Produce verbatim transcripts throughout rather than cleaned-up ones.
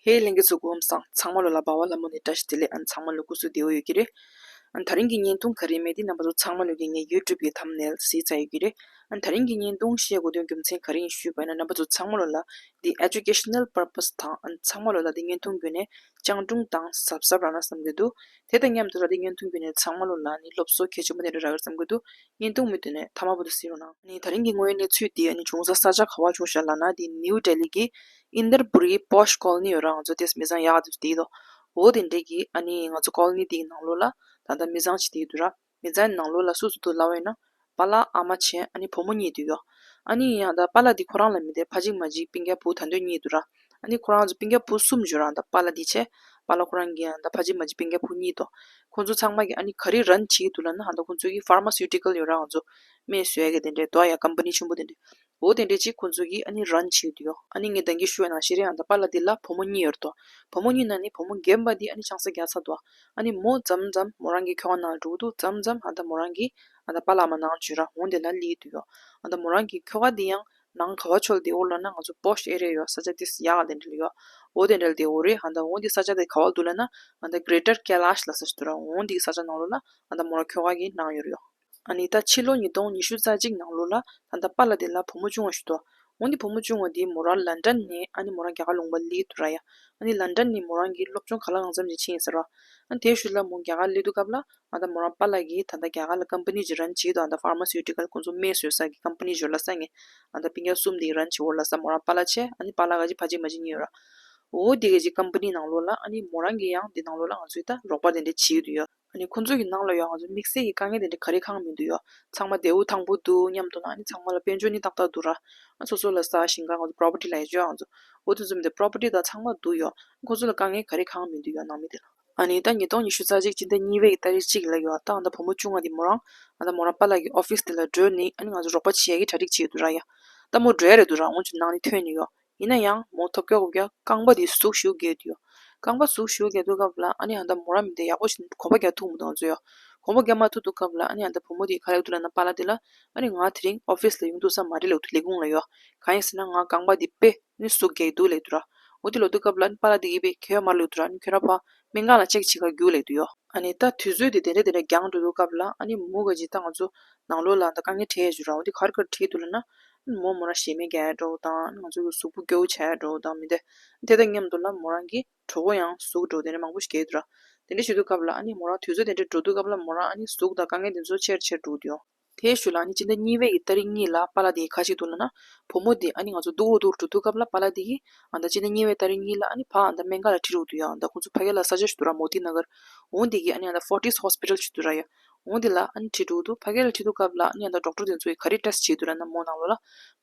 ཧེ་ལྷན་རྒྱས་ཚོ་སྐུ་ཁམས་བཟང་། ཚང་མ་ལོ་ལ་འབའ་བ་ལྷ་མོ་ནས་བཀྲ་ཤིས་བདེ་ལེགས། ཨ་ནི་ཚང་མ་ལོ་སྐུ་གཟུགས་བདེ་པོ་ཡོད་ཀྱི་རེད། ཨ་ནི་དེ་རིང་གི་བརྙན་ཐུང་ག་རེ་མེད་དེ་རྣམ་པ་ཚོ་ཚང་མ་ལོ་གི་ངའི་YouTube་གི་thumbnail་གཟིགས་ཚར་ཡོད་ཀྱི་རེད། ཨ་ནི་དེ་རིང་གི་བརྙན་ཐུང་བཤད་དགོས་དོན་རྒྱུ་མཚན་ག་རེ་ཡིན་ཞུས་པ་ཡིན་ན། རྣམ་པ་ཚོ་ཚང་མ་ལོ་ལ་འདི་educational purpose་དང་ཨ་ནི་ཚང་མ་ལོ་ལ་འདི་བརྙན་ཐུང་བརྒྱུད་ནས་སྤྱང་གྲུང་དང་གཟབ་གཟབ་རག་ན་བསམ་གྱི་འདུག་དེ་དང་མཉམ་དུ་ལ་འདི་བརྙན་ཐུང་བརྒྱུད་ནས་ཚང་མ་ལོ་ལ་ནི་སློབ་གསོ་གལ་ཆེན་པོ་དེ་འདྲ་རག་གི་རེད་བསམ་གྱི་འདུག་བརྙན་ཐུང་མུ་མཐུད་ནས་མཐའ་མ་བར་དུ་གཟིགས་རོགས་གནང་། ཨ་ནི་དེ་རིང་གི་དངོས་ཡོད་གནས་ཚུལ་འདི་ཨ་ནི་བྱུང་ས་ས་ཆ་ག་པར་བྱུང་ཤག་ལབ་ན། འདི་ནིའུ་ལྡི་ལི་གི་ཨིན་དར་པུ་རི་པོཤ་ཀོ་ལོ་ནི་ཡོད་ར། ང་ཚོ་དེ་མི་ཚང་ཡག་དེ་ཚོ་དེ་དོ། འོ་དེ་འདྲས་ཀྱི་ཨ་ནི་ང་ཚོ་ཀོ་ལོ་ནི་དེའི་ནང་ལོགས་ལ་ད་ལྟ་མི་ཚང་ཅིག་དེ་འདུག་ར། མི་ཚང་ནང་ལོགས་ལ་སུ་སུ་འདུག་ལབ་པ་ཡིན་ན། པཱ་ལགས་ཨ་མ་བྱས་ཨ་ནི་བུ་མོ་གཉིས་འདུག་ཡོ། ཨ་ནི་ཡང་ད་པཱ་ལགས་འདི་ཁོ་རང་ལ་མི་དེ་ཕ་གཅིག་མ་གཅིག་སྤུན་ཀྱག་བུ་ད་འདོད་གཉིས་འདུག་ར། ཨ་ནི་ཁོ་རང་ཚོ་སྤུན་ཀྱག་བུ་གསུམ་ཡོད་ར། ད་པཱ་ལགས་འདི་བྱས། པཱ་ལགས་ཁོ་རང་གི་ཡང་ད་ཕ་གཅིག་མ་གཅིག་སྤུན་ཀྱག་བུ་གཉིས་དོ། ཁོ་ཚོ་ཚང་མ་གི་ཨ་ནི་ག་རེ་རན་བྱེད་ཀྱི་འདུག་ལབ་ན། ཨ་ད་ཁོ་ཚོ་གི་ཕར་མ་སུ་ཊི་ཀལ་ཡོད་ར། ང་ཚོ་སྨན་བཟོ་ཡ་གི་དེ་འདྲས་དོ། ཡ་ཀམ་པ་ནི་ཆེན་པོ་དེ་འདྲས། འོ་དེ་འདྲས་ཅིག་ཁོ་ཚོ་གི་ཨ་ནི་རན་བྱེད་ཀྱི་འདུག་ཡོ། ཨ་ནི་ངས་ད་གིན་ཞུས་པ་ནང་བཞིན་རེད། ཨ་ད་པཱ་ལགས་འདི་ལ་བུ་མོ་གཉིས་ཡོད་དོ། བུ་མོ་གཉིས་ནང་ནས་བུ་མོ་རྒན་པ་འདི་ཨ་ནི་ཆང་ས་རྒྱག་ཚར་དོ། ཨ་ནི་མོ་མཚམས་མཚམས་མོ་རང་གི་ཁྱོ་ག་ནང་འགྲོ་གི་འདུག་མཚམས་མཚམས་ཨ་ད་མོ་རང་གི་ཨ་ད་པཱ་ལགས་མ་ནང་འཇུ་ར་འོང་དེ་ལ་སླེབས་འདུག་ཡོ། ཨ་ད་མོ་རང་གི་ཁྱོ་ག་འདི་ཡང་ནང་ག་བ་ཆོལ་དེ་འོ་ལབ་ན། ང་ཚོ་པོཤ་ཨེ་རི་ཡ་ཡོད་ས་ཆ་དེ་ཡག་དེ་འདྲ་ལ་ཡོད། འོ་དེ་འདྲ་ལ་དེ་འོ་རེད། ཨ་ད་འོ་འདི་ས་ཆ་དེ་ག་བ་འདུག་ལབ་ན། ཨ་ད་གྷི་རེ་ཊར་ཀེ་ལཱཤ་ལབ་ས་ཞིག་འདུག་ར། འོ་འདི་ས་ཆ་ནང་ལོགས་ལ་ཨ་ད་མོ་རང་ཁྱོ་ག་གི་ནང་ཡོད་རེད་ཡོ། ཨ་ནི་ད་ཕྱི་ལོ་ཉིས་སྟོང་ཉི་ཤུ་རྩ་གཅིག་ནང་ལོགས་ལ་ད་ལྟ་པཱ་ལགས་དེ་ལ་བུ་མོ་ཆུང་བ་ཞིག་འདུག་འོ་འདི་བུ་མོ་ཆུང་བ་འདི་མོ་རང་ལན་ཀྲན་ནས་ཨ་ནི་མོ་རང་རྒྱ་གར་ལུང་པ་སླེབས་འདུག་ར་ཡ། ཨ་ནི་ལན་ཀྲན་ནས་མོ་རང་གི་སློབ་སྦྱོང་ག་ལ་གང་འཚམ་ཞིག་ཕྱིན་ཡིན་ས་ར། ཨ་ནི་དེའི་ཤུལ་ལ་མོ་རྒྱ་གར་སླེབས་དུས་སྐབས་ལ་ཨ་ད་མོ་རང་པཱ་ལགས་ཀྱིས་ད་ལྟ་རྒྱ་གར་ལ་ཀམ་པ་ནི་ཅིག་རན་བྱེད་དོ། ཨ་ད་ཕར་མ་སུ་ཊི་ཀལ་ཁོང་ཚོ་སྨན་བཟོ་ས་གི་ཀམ་པ་ནི་ཅིག་ལབ་ས་ངས། ཨ་ད་སྤུན་ཀྱག་གསུམ་དེ་རན་བྱེད་འོ་ལབ་ས། མོ་རང་པཱ་ལགས་བྱས། ཨ་ནི་པཱ་ལགས་ག་ཅིག་ཕ་གཅིག་མ་གཅིག་གཉིས་ཡོད་ར། འོ་དེ་ག་ཅིག་ཀམ་པ་ནི་ནང་ལོགས་ལ་ཨ་ནི་མོ་རང་གིས་ཡང་དེ་ནང་ལོགས་ལ་ང་ཚོའི་ད་རོགས་པ་དེ་འདྲ་བྱེད་ཀྱི་འདུག་ཡོ། ཨ་ནི་ཁོང་ཚོ་གི་ནང་ལ་ཡང་ང་ཚོ་དམིགས་བསལ་གྱི་དཀའ་ངལ་དེ་འདྲ་ག་རེ་གང་མི་འདུག་ཡོ། ཚང་མ་བདེ་པོ་ཐང་པོ་འདུག་མཉམ་དུ་ལ། ཨ་ནི་ཚང་མ་ལ་དཔལ་འབྱོར་ནི་ཏག་ཏག་འདུག་ར། ཨ་སོ་སོ་ལ་ས་ཞིང་ཁ་ང་ཚོ་པོ་རོ་པར་ཊི་ལ་ཡོད་ཅོ་ང་ཚོ། འོ་དེ་ཚོ་མི་འདུག་པོ་རོ་པར་ཊི་ད་ཚང་མ་འདུག་ཡོ། ཁོང་ཚོ་ལ་དཀའ་ངལ་ག་རེ་གང་མི་འདུག་ཡོ་ནང་མི་དེ་ལ། ཨ་ནི་ད་ཉིས་སྟོང་ཉི་ཤུ་རྩ་གཅིག་སྤྱི་ཟླ་གཉིས་པའི་གི་ཏ་རིག་གཅིག་ལ་ཡོ། ད་ཨ་ད་བུ་མོ་ཆུང་བ་དེ་མོ་རང་ཨ་ད་མོ་རང་པཱ་ལགས་ཀྱི་ཨོ་ཕིས་དེ་ལ་འགྲོ་ནི་ཨ་ནི་ང་ཚོ་རོགས་པ་བྱེད་ཡ་གི་གྲ་སྒྲིག་བྱེད་ཀྱི་འདུག་ར་ཡ། ད་མོ་འགྲོ་ཡ་རེད་འདུག་ར། འོང་ཆུ་ནང་ནས་ཐོན་ནི་ཡོ། ཡིན་ན་ཡང་མོ་ཐོབ་སྐྱོ་གོ་རྐྱང་རྐང་པ་དེ་ཟུག་ཞུ་རྒྱག་དུས་ཡོ། རྐང་པ་ཟུག་ཞུ་རྒྱག་དུས་སྐབས་ལ་ཨ་ནི་ཨ་ད་མོ་རང་མི་དེ་ཡག་པོ་ཞིག་གོམ་པ་རྒྱག་ཐུབ་མི་འདུག་ང་ཚོ་ཡོ། གོམ་པ་རྒྱག་མ་ཐུབ་དུས་སྐབས་ལ་ཨ་ནི་ཨ་ད་བུ་མོ་དེ་ག་རེ་ལབ་འདུག་ལབ་ན། པཱ་ལགས་དེ་ལ་ཨ་ནི་ང་དེ་རིང་ཨོ་ཕིས་ལ་ཡོང་ཐུབ་ས་མ་རེད་ལབ་འདུག་ལས་ཁུངས་ལ་ཡོ། གང་ཡིན་ཟེར་ན་ང་རྐང་པ་དེ་དཔེ་ནི་ཟུག་རྒྱག་འདུག་ལབ་འདུག་ར། འོ་དེ་ལབ་དུས་སྐབས་ལ་ཨ་ནི་པཱ་ལགས་དེ་གིས་དཔེ་གལ་མ་ལབ་འདུག་ར། ཨ་ནི་ཁྱོད་རང་ཕར་སྨན་ཁང་ལ་ཅེག་བྱེད་ག་རྒྱུགས་ལབ་འདུག་ཡོ། ཨ་ནི་ད་དུས་ཚོད་དེ་དེ་འདྲ་དེ་འདྲ་འགྱངས་འགྲོ་དུས་སྐབས་ལ་ཨ་ནི་མོ་ག་ཅིག་ད་ང་ཚོ་ནང་ལོགས་ལ་ད་དཀའ་ངལ་འཕྲད་ཡ་ཅིག་ཡོད་ར། འོ་དེ་ག་རེ་ག་རེ་འཕྲད་འདུག་ལབ་ན། མོ་མོ་རང་ཞེ་མེར་རྒྱག་ཡ་འདྲ་བོ་དང་། ང་ཚོ་གི་གཟུགས་པོ་སྐྱོ་བོ་ཆགས་ཡ་འདྲ་བོ་དང་། མི་འདི་དེ་དང་མཉམ་དུ་ལ་མོ་རང་གི་གྲོད་ཁོག་ཡང་ཟུག་འགྲོ་དེ་འདྲ་མང་པོ་ཞིག་རྒྱག་འདུག་ར། དེ་འདྲ་བྱེད་དུས་སྐབས་ལ་ཨ་ནི་མོ་རང་དུས་ཚོད་དེ་འདྲ་འགྲོ་དུས་སྐབས་ལ་མོ་རང་ཨ་ནི་ཟུག་དང་དཀའ་ངལ་དེ་ཚོ་ཆེར་ཆེར་འགྲོ་གི་འདུག་ཡོ། དེའི་ཤུལ་ལ་ཨ་ནི་སྤྱི་ཟླ་གཉིས་པའི་གི་ཏ་རིག་གཉིས་ལ་པཱ་ལགས་དེ་གིས་ག་རེ་བྱེད་འདུག་ལབ་ན། བུ་མོ་དེ་ཨ་ནི་ང་ཚོ་སྡུག་རུ་སྡུག་རུ་འགྲོ་དུས་སྐབས་ལ་པཱ་ལགས་དེ་གིས་ཨ་ད་སྤྱི་ཟླ་གཉིས་པའི་ཏ་རིག་གཉིས་ལ་ཨ་ནི་ཕར་ཨ་ད་སྨན་ཁང་ལ་ཁྲིད་འགྲོ་གི་འདུག་ཡོ། ཨ་ད་ཁོང་ཚོ་ཕ་གི་ལ་ས་ཆ་ཞིག་འདུག་ར། མོ་ཏི་ན་གར། འོ་དེ་གི་ཨ་ནི་ཨ་ད་ཕོར་ཊིས་ཧོ་སི་པི་ཊལ་ཞིག་འདུག་ར་ཡ། འོ་དེ་ལ་ཨ་ནི་ཁྲིད་འགྲོ་གི་འདུག་ཕ་གི་ལ་ཁྲིད་དུས་སྐབས་ལ་ཨ་ནི་ཨ་ད་ཌོག་ཊར་དེ་ཚོ་གིས་ག་རེ་ཊེ་སི་ཊི་བྱེད་འདུག་ལབ་ན། མོ་ནང་ལོགས་ལ་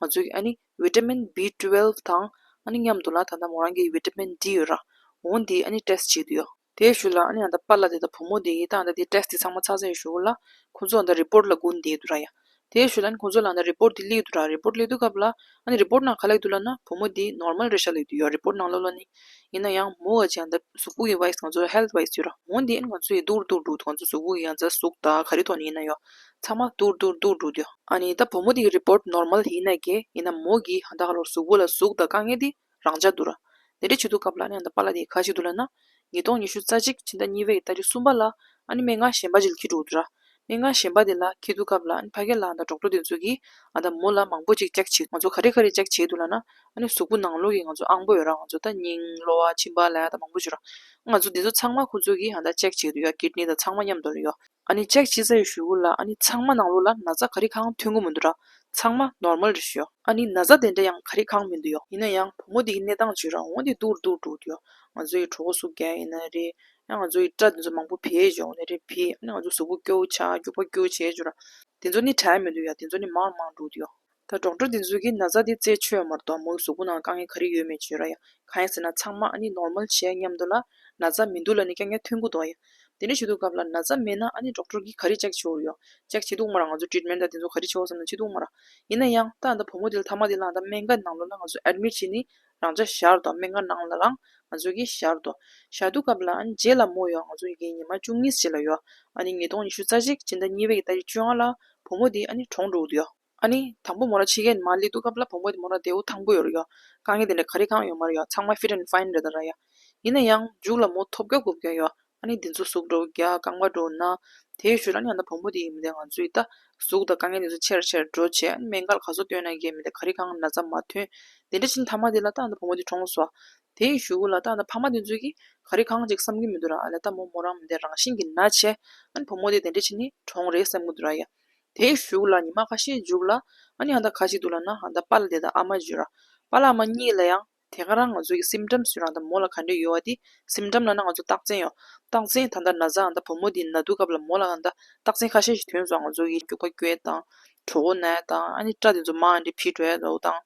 ང་ཚོ་གི་ཨ་ནི་བི་ཊ་མིན་བི་ཊུ་ཝེལ་ཝི་དང་ཨ་ནི་མཉམ་དུ་ལ་ད་ལྟ་མོ་རང་གི་བི་ཊ་མིན་ཌི་ཡོད་ར། འོ་དེ་ཨ་ནི་ཊེ་སི་ཊི་བྱེད་འདུག་ཡོ། དེའི་ཤུལ་ལ་ཨ་ནི་ཨ་ད་པཱ་ལགས་དེ་དང་བུ་མོ་དེ་གིས་ད་ཨ་ད་དེ་ཊེ་སི་ཊི་དེ་ཚང་མ་ཚར་ཚར་བའི་གཞུག་ལ་ཁོང་ཚོ་ཨ་ད་རི་པོཊ་ལ་སྒུག་བསྡད་འདུག་ར་ཡ། དེའི་ཤུལ་ལ་ཨ་ནི་ཁོང་ཚོ་ལ་ཨ་ད་རི་པོཊ་དེ་སླེབས་འདུག་ར། རི་པོཊ་སླེབས་དུས་སྐབས་ལ་ཨ་ནི་རི་པོཊ་ནང་ག་རེ་ལབ་འདུག་ལབ་ན། བུ་མོ་དེ་ནོར་མལ་རེད་ཤག་ལབ་འདུག་ཡོ། རི་པོཊ་ནང་ལོགས་ལ་ནི། ཡིན་ན་ཡང་མོ་ག་ཅིག་ཨ་ད་གཟུགས་པོ་གི་ཝའི་སི་ང་ཚོ་ཧེལ་ཐི་ཝའི་སི་ཡོད་ར། འོ་དེ་ཨ་ནི་ང་ཚོ་ཡི་སྡུག་རུ་སྡུག་རུ་འགྲོ་འདུག་ང་ཚོ་གཟུགས་པོ་གི་ཡང་ཚ་ཟུག་དང་ག་རེ་ཐོག་ནས་ཡིན་ན་ཡོ། ཚང་མ་སྡུག་རུ་སྡུག་རུ་སྡུག་རུ་འགྲོ་འདུག་ཡོ། ཨ་ནི་ད་བུ་མོ་དེ་གི་རི་པོཊ་ནོར་མལ་ཡིན་ན་གི་ཡིན་ན་མོ་གི་ཨ་ད་ག་ལོར་གཟུགས་པོ་ལ་ཟུག་དང་དཀའ་ངལ་དེ་རང་འཇགས་འདུག་ར། དེ་འདྲ་བྱེད་དུས་སྐབས་ལ་ཨ་ནི་ཨ་ད་པཱ་ལགས་དེ་གིས་ག་རེ་བྱེད་འདུག་ལབ་ན། ཉིས་སྟོང་ཉི་ཤུ་རྩ་གཅིག་སྤྱི་ཟླ་གཉིས་པའི་གི་ཏ་རིག་གསུམ་པ་ལ་ཨ་ནི་སྨན་ཁང་གཞན་པ་ཅིག་ལ་འཁྱེར་འགྲོ་གི་འདུག་ར། སྨན་ཁང་གཞན་པ་དེ་ལ་འཁྱེར་དུས་སྐབས་ལ་ཨ་ནི་ཕ་གི་ལ་ཨ་ད་ཌོག་ཊར་དེ་ཚོ་གིས་ཨ་ད་མོ་ལ་མང་པོ་ཅིག་ཅེག་བྱེད། ང་ཚོ་ག་རེ་ག་རེ་ཅེག་བྱེད་འདུག་ལབ་ན། ཨ་ནི་གཟུགས་པོ་ནང་ལོགས་ཀྱི་ང་ཚོ་ཨང་པོ་ཡོད་ར། ང་ཚོ་ད་སྙིང་གློ་བ་མཆིན་པ་ལབ་ཡ་ད་མང་པོ་ཅིག་ཡོད་ར། ང་ཚོ་དེ་ཚོ་ཚང་མ་ཁོ་ཚོ་གིས་ཨ་ད་ཅེག་བྱེད་ཀྱི་འདུག་ཡོ། ཀིཌ་ནི་དང་ཚང་མ་མཉམ་དུ་ལ་ཡོ། ཨ་ནི་ཅེག་བྱེད་ཚར་བའི་གཞུག་གུ་ལ་ཨ་ནི་ཚང་མ་ནང་ལོགས་ལ་ན་ཚ་ག་རེ་གང་ཐོན་གྱི་མི་འདུག་ར། ཚང་མ་ནོར་མལ་རེད་ཤག་ཡོ། ཨ་ནི་ན་ཚ་དེ་འདྲ་ཡང་ག་རེ་གང་མི་འདུག་ཡོ། ཡིན་ན་ཡང་བུ་མོ་དེ་གི་གནས་སྟངས་ཅིག་ཡོད་ར། འོ་དེ་སྡུག་རུ་སྡུག་རུ་འགྲོ་གི་འདུག་ཡོ། ང་ཚོ་ཡི་གྲོད་ཁོག་ཟུག་རྒྱག་ཡིན་ན་རེད། ཡང་ང་ཚོ་ཡི་སྐྲ་དེ་ཚོ་མང་པོ་བུད་ཡོང་ནི་རེད། བུད། ཨ་ནི་ང་ཚོ་གཟུགས་པོ་སྐྱོ་བོ་ཆགས། སྐྱུག་པ་སྐྱུག་བྱས་བྱས་ར། དེ་ཚོ་ནི་དྲག་མི་འདུག་ཡ། དེ་ཚོ་ནི་མང་མང་འགྲོ་གི་འདུག་ཡ། ད་ཌོག་ཊར་དེ་ཚོ་གིས་ན་ཚ་དེ་རྩད་ཆོད་ཡོད་མ་རེད་དོ། མོའི་གཟུགས་པོ་ནང་དཀའ་ངལ་ག་རེ་ཡོད་མེད་བྱས་ར་ཡ། གང་ཡིན་ཟེར་ན་ཚང་མ་ཨ་ནི་ནོར་མལ་བྱས་མཉམ་དུ་ལ་ན་ཚ་མི་འདུག་ལབ་ནས་རྐྱང་རྐྱང་ཐོན་གྱི་འདུག་ཡ། དེ་འདྲ་བྱེད་དུས་སྐབས་ལ་ན་ཚ་མེད་ན་ཨ་ནི་ཌོག་ཊར་གིས་ག་རེ་ཅེག་བྱེད་ཀྱི་ཡོད། ཅེག་བྱེད་འདུག་མ་ར། ང་ཚོ་ཊི་རིཊ་མེན་ཊ་དང་དེ་ཚོ་ག་རེ་བྱེད་དགོས་བསམ་ན་བྱེད་འདུག་མ་ར། ཡིན་ན་ཡང་ད་ད་བུ་མོ་དེ་ལ་མཐའ་མ་དེ་ལ་ད་སྨན་ཁང་ནང་ལོགས་ལ་ང་ཚོ་ཨེཌ་མིཊ་བྱས་ནས་རང་འཇགས་བཞག་རེད་དོ། སྨན་ཁང་ནང་ལ་རང་ང་ཚོ་གིས་བཞག་རེད་དོ། བཞག་དུས་སྐབས་ལ་ཨ་ནི་རྗེས་ལ་མོ་ཡང་ང་ཚོ་ཡི་གེ་ཉི་མ་བཅུ་གཉིས་རྗེས་ལ་ཡོད། ཨ་ནི་ཉིས་སྟོང་ཉི་ཤུ་རྩ་གཅིག་སྤྱི་ཟླ་གཉིས་པའི་གི་ཏ་རིག་བཅོ་ལྔ་ལ་བུ་མོ་དེ་ཨ་ནི་གྲོངས་འགྲོ་གི་འདུག་ཡ། ཨ་ནི་དང་པོ་མོ་རང་ཕྱི་རྒྱལ་ནས་མར་སླེབས་དུས་སྐབས་ལ་བུ་མོ་དེ་མོ་རང་བདེ་པོ་ཐང་པོ་ཡོད་རེད་ཡ། དཀའ་ངལ་དེ་འདྲ་ག་རེ་གང་ཡོད་མ་རེད་ཡ། ཚང་མ་fit and fine རེད་ད་ར་ཡ། ཡིན་ན་ཡང་མཇུག་ལ་མོ་ཐོབ་རྒྱག་དགོས་རྒྱག་ཡ། ཨ་ནི་འདི་ཚོ་གཟུགས་འགྲོ་རྒྱག་རྐང་པ་འགྲོ་ན། དེའི་ཤུལ་ལ་ཨ་ནི་ཨ་ད་བུ་མོ་དེ་ཡིན་མི་དེ་ང་ཚོའི་ད་གཟུགས་དང་དཀའ་ངལ་དེ་ཚོ་ཆེར་ཆེར་འགྲོ་བྱས། ཨ་ནི་སྨན་ཁང་ལ་ག་ཚོད་སྟོན་ན་རྒྱལ་མི་དེ་ག་རེ་གང་ན་ཚ་མ་ཐོན། དེ་འདྲ་ཕྱིན་མཐའ་མ་དེ་ལ་ད་ཨ་ད་བུ་མོ་དེ་གྲོངས་སོང་། དེའི་གཞུག་ལ་ད་ཨ་ད་ཕ་མ་དེ་ཚོས་ཀྱིས་ག་རེ་གང་ཅིག་བསམ་གྱི་མི་འདུག་ར། ཨ་ལས་ད་མོ་མོ་རང་མི་དེ་རང་བཞིན་གྱིས་ན་བྱས། ཨ་ནི་བུ་མོ་དེ་དེ་འདྲ་ཕྱིན་ནི་གྲོངས་རེད་བསམ་གྱི་འདུག་ར་ཡ། དེའི་གཞུག་ལ་ཉི་མ་ཁ་ཤས་མཇུག་ལ་ཨ་ནི་ཨ་ད་ག་ཅིག་འདུག་ལབ་ན། ཨ་ད་པཱ་ལགས་དེ་དང་ཨ་མ་ཅིག་ཡོད་ར། པཱ་ལགས་ཨ་མ་གཉིས་ལ་ཡང་དེ་ག་རང་ང་ཚོ་གི་symptoms ཡོད་ར། ཨ་ད་མོ་ལ་ག་འདྲ་ཡོད་པ་དེ་symptom ལབ་ན་ང་ཚོ་རྟགས་མཚན་ཡོད། རྟགས་མཚན་ད་ད་ན་ཚ་ཨ་ད་བུ་མོ་དེ་ན་དུས་སྐབས་ལ་མོ་ལ་ཨ་ད་རྟགས་མཚན་ཁ་ཤས་ཤིག་ཐོན་སོང་། ང་ཚོ་གི་སྐྱུག་པ་སྐྱུག་ཡས་དང་། གྲོད་ཁོག་ན་ཡས་དང་། ཨ་ནི་སྐྲ་དེ་ཚོ་མར་འདི་ཕྱིས་འགྲོ་ཡས་འདྲ་བོ་དང་།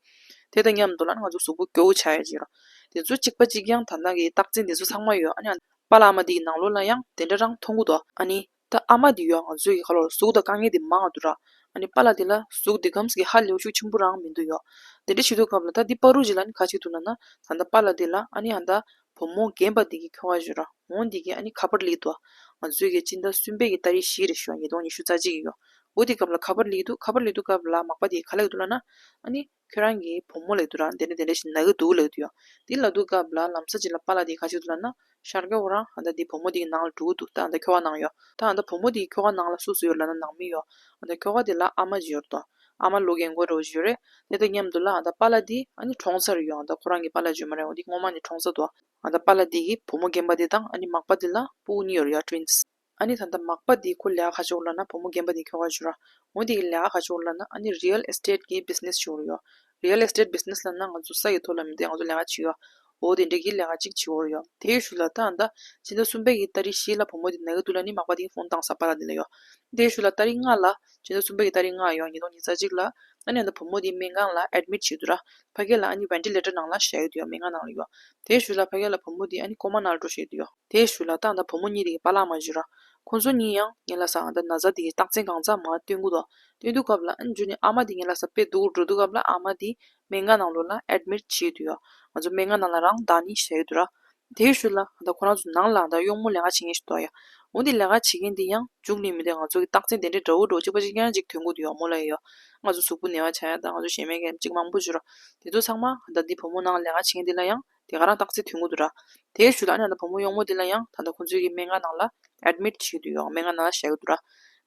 དེ་དང་མཉམ་དུ་ལ་ཨ་ནི་ང་ཚོ་གཟུགས་པོ་སྐྱོ་བོ་ཆགས་ཡས་ཅིག་ར། དེ་ཚོ་གཅིག་པ་གཅིག་རྐྱང་ད་ད་གི་རྟགས་མཚན་དེ་ཚོ་ཚང་མ་ཡོད། ཨ་ནི་པཱ་ལགས་ཨ་མ་དེ་གི་ནང་ལོགས་ལ་ཡང་དེ་འདྲ་རང་མཐོང་གི་འདུག་ཨ་ནི་ད་ཨ་མ་དེ་ཡོད་ང་ཚོ་གི་ཁ་ལོ་གཟུགས་དང་དཀའ་ངལ་དེ་མང་ང་འདུག་ར། ཨ་ནི་པཱ་ལགས་དེ་ལ་གཟུགས་དེ་གམ་གི་ཧ་ལས་ཤུགས་ཆེན་པོ་རང་མི་འདུག་ཡོད། དེ་འདྲ་བྱེད་དུས་སྐབས་ལ་ད་འདི་བར་དུ་ཅིག་ལ་ཨ་ནི་ག་ཅིག་འདུག་ལབ་ན། ད་ད་པཱ་ལགས་དེ་ལ་ཨ་ནི་ཨ་ད་བུ་མོ་རྒན་པ་དེ་གི་ཁྱོ་ག་ཅིག་ཡོད་ར། འོ་དེ་གིས་ཨ་ནི་ཁ་པར་སླེབས་འདུག་ང་ཚོའི་གི་སྤྱི་ཟླ་གསུམ་པའི་གི་ཏ་རིག་བཞི་རེད་ཤག་ཉིས་སྟོང་ཉི་ཤུ་རྩ་གཅིག་གི་ཡོད། འོ་དེ་སྐབས་ལ་ཁ་པར་སླེབས་འདུག་ཁ་པར་སླེབས་དུས་སྐབས་ལ་མག་པ་དེས་ག་ལབ་འདུག་ལབ་ན། ཨ་ནི་ཁྱོད་རང་གི་བུ་མོ་ལབ་འདུག་ར། དེ་འདྲ་དེ་འདྲ་ཞིག་ན་གི་འདུག་ལབ་འདུག་ཡོད། དེ་ལབ་དུས་སྐབས་ལ་ལམ་སང་ཅིག་ལ་པཱ་ལགས་དེས་ག་ཅིག་འདུག་ལབ་ན། ཤར་གི་འོ་རང་ཨ་ད་དེ་བུ་མོ་དེ་གི་ནང་ལ་འགྲོ་གི་འདུག་ད་ཨ་ད་ཁྱོ་ག་ནང་ཡོད། ད་ཨ་ད་བུ་མོ་དེ་གི་ཁྱོ་ག་ནང་ལ་སུ་སུ་ཡོད་ལབ་ན་ནང་མི་ཡོད། ཨ་ད་ཁྱོ་ག་དེ་ལ་ཨ་མ་ཅིག་ཡོད་རེད་དོ། ཨ་མ་ལོ་རྒན་གོག་འདྲ་བོ་ཅིག་ཡོད་རེད། དེ་དང་མཉམ་དུ་ལ་ཨ་ད་པཱ་ལགས་དེ་ཨ་ནི་གྲོངས་ཚར་ཡོད། ཨ་ད་ཁོ་རང་གི་པཱ་ལགས་ཅིག་ཡོད་མ་རེད། འོ་དེ་སྔོན་མ་ནས་གྲོངས་ཚར་འདུག་ཨ་ད་པཱ་ལགས་དེ་གི་བུ་མོ་རྒན་པ་དེ་དང་ཨ་ནི་མག་པ་དེ་ལ་སྤུ་གུ་གཉིས་ཡོད་རེད་ཡ། Twins། ཨ་ནི་ད་ལྟ་མག་པ་འདི་ཁོ་ལས་ཀ་ག་ཅིག་ཡོད་ལབ་ན། བུ་མོ་རྒན་པ་འདི་ཁྱོ་ག་ཅིག་ཡོད་ར། འོ་འདི་གི་ལས་ཀ་ག་ཅིག་ཡོད་ལབ་ན། ཨ་ནི་real estate གི་business ཅིག་ཡོད་རེད་ཡ། Real estate business ལབ་ན་ང་ཚོ་ས་ཡི་ཐོག་ལ་མི་འདི་ང་ཚོ་ལས་ཀ་བྱེད་ཡ། འོ་དེ་འདྲ་གི་ལས་ཀ་ཅིག་བྱེད་ཡོད་རེད་ཡ། དེའི་ཤུལ་ལ་ད་ཨ་ད་ཕྱི་ཟླ་གསུམ་པའི་གི་ཏ་རིག་བཞི་ལ་བུ་མོ་འདི་ན་གི་འདུག་ལབ་ནི་མག་པ་འདི་གིས་ཕོན་བཏང་ས་པཱ་ལགས་འདི་ལ་ཡ། དེའི་ཤུལ་ལ་ཏ་རིག་ལྔ་ལ་ཕྱི་ཟླ་གསུམ་པའི་གི་ཏ་རིག་ལྔ་ཡ་ཉིས་སྟོང་ཉི་ཤུ་རྩ་གཅིག་ལ་ཨ་ནི་ཨ་ད་བུ་མོ་འདི་སྨན་ཁང་ལ་admit བྱས་འདུག་ར། ཕ་གི་ལ་ཨ་ནི་ventilator ནང་ལ་བཞག་ཡོད་དུ་ཡ། སྨན་ཁང་ནང་ལ་ཡ། དེའི་ཤུལ་ལ་ཕ་གི་ལ་བུ་མོ་འདི་ཨ་ནི་ཀོ་མ་ནང་ལ་འགྲོ་བཞག་ཡོད་དུ་ཡ། དེའི་ཤུལ་ལ་ད་ཨ་ད་བུ་མོ་གཉིས་དེ་གི་པཱ་ལགས་མ་བྱོས་ར། ཁོང་ཚོ་གཉིས་ཡང་ངན་ལ་ས་ཨ་ད་ན་ཚ་དེ་གི་རྟགས་མཚན་གང་ཚང་མ་སྟོན་གི་འདུག་སྟོན་དུས་སྐབས་ལ་ཨ་ནི་འཇུ་ནི་ཨ་མ་དེ་ངན་ལ་ས་དཔེ་སྡུག་གི་འགྲོ་དུས་སྐབས་ལ་ཨ་མ་དེ་སྨན་ཁང་ནང་ལོགས་ལ་admit བྱས་དུ་ཡ། ང་ཚོ་སྨན་ཁང་ནང་ལ་རང་བདག་གཉིས་བཞག་ཡོད་དུ་ར། དེའི་ཤུལ་ལ་ཨ་ད་ཁོ་རང་ཚོ་ནང་ལ་ཨ་ད་གཡོག་མོ་ལས་ཀ་བྱེད་མཁན་ཞིག་འདུག་ཡ། འོ་འདི་ལས་ཀ་བྱེད་མཁན་དེ་ཡང་འཇུ་ནི་མི་དེ་ང་ཚོ་གི་རྟགས་མཚན་དེ་འདྲའི་འདྲ་བོ་འདྲ་བོ་གཅིག་པ་གཅིག་རྐྱང་གཅིག་ཐོན་གི་འདུག་ཡ། མོ་ལ་ཡ། ང་ཚོ་གཟུགས་པོ་ན་བ་ཆགས་ཡ་དང་ང་ཚོ་ཞེ་མེད་མཁན་གཅིག་མང་པོ་ཞིག་ཡོད་ར། དེ་ཚོ་ཚང་མ་ཨ་ད་འདི་བུ་མོ་ནང་ལས་ཀ་བྱེད་མཁན་དེ་ལ་ཡང་དེ་ག་རང་རྟགས་མཚན་ཐོན་གི་འདུག་ར། དེའི་ཤུལ་ལ་ཨ་ནི་ཨ་ད་བུ་མོ་གཡོག་མོ་དེ་ལ་ཡང་ད་ལྟ་ཁོང་ཚོའི་གི་སྨན་ཁང་ནང་ལ་admit བྱས་དུ་ཡ། སྨན་ཁང་ནང་ལ་བཞག་གི་འདུག་ར།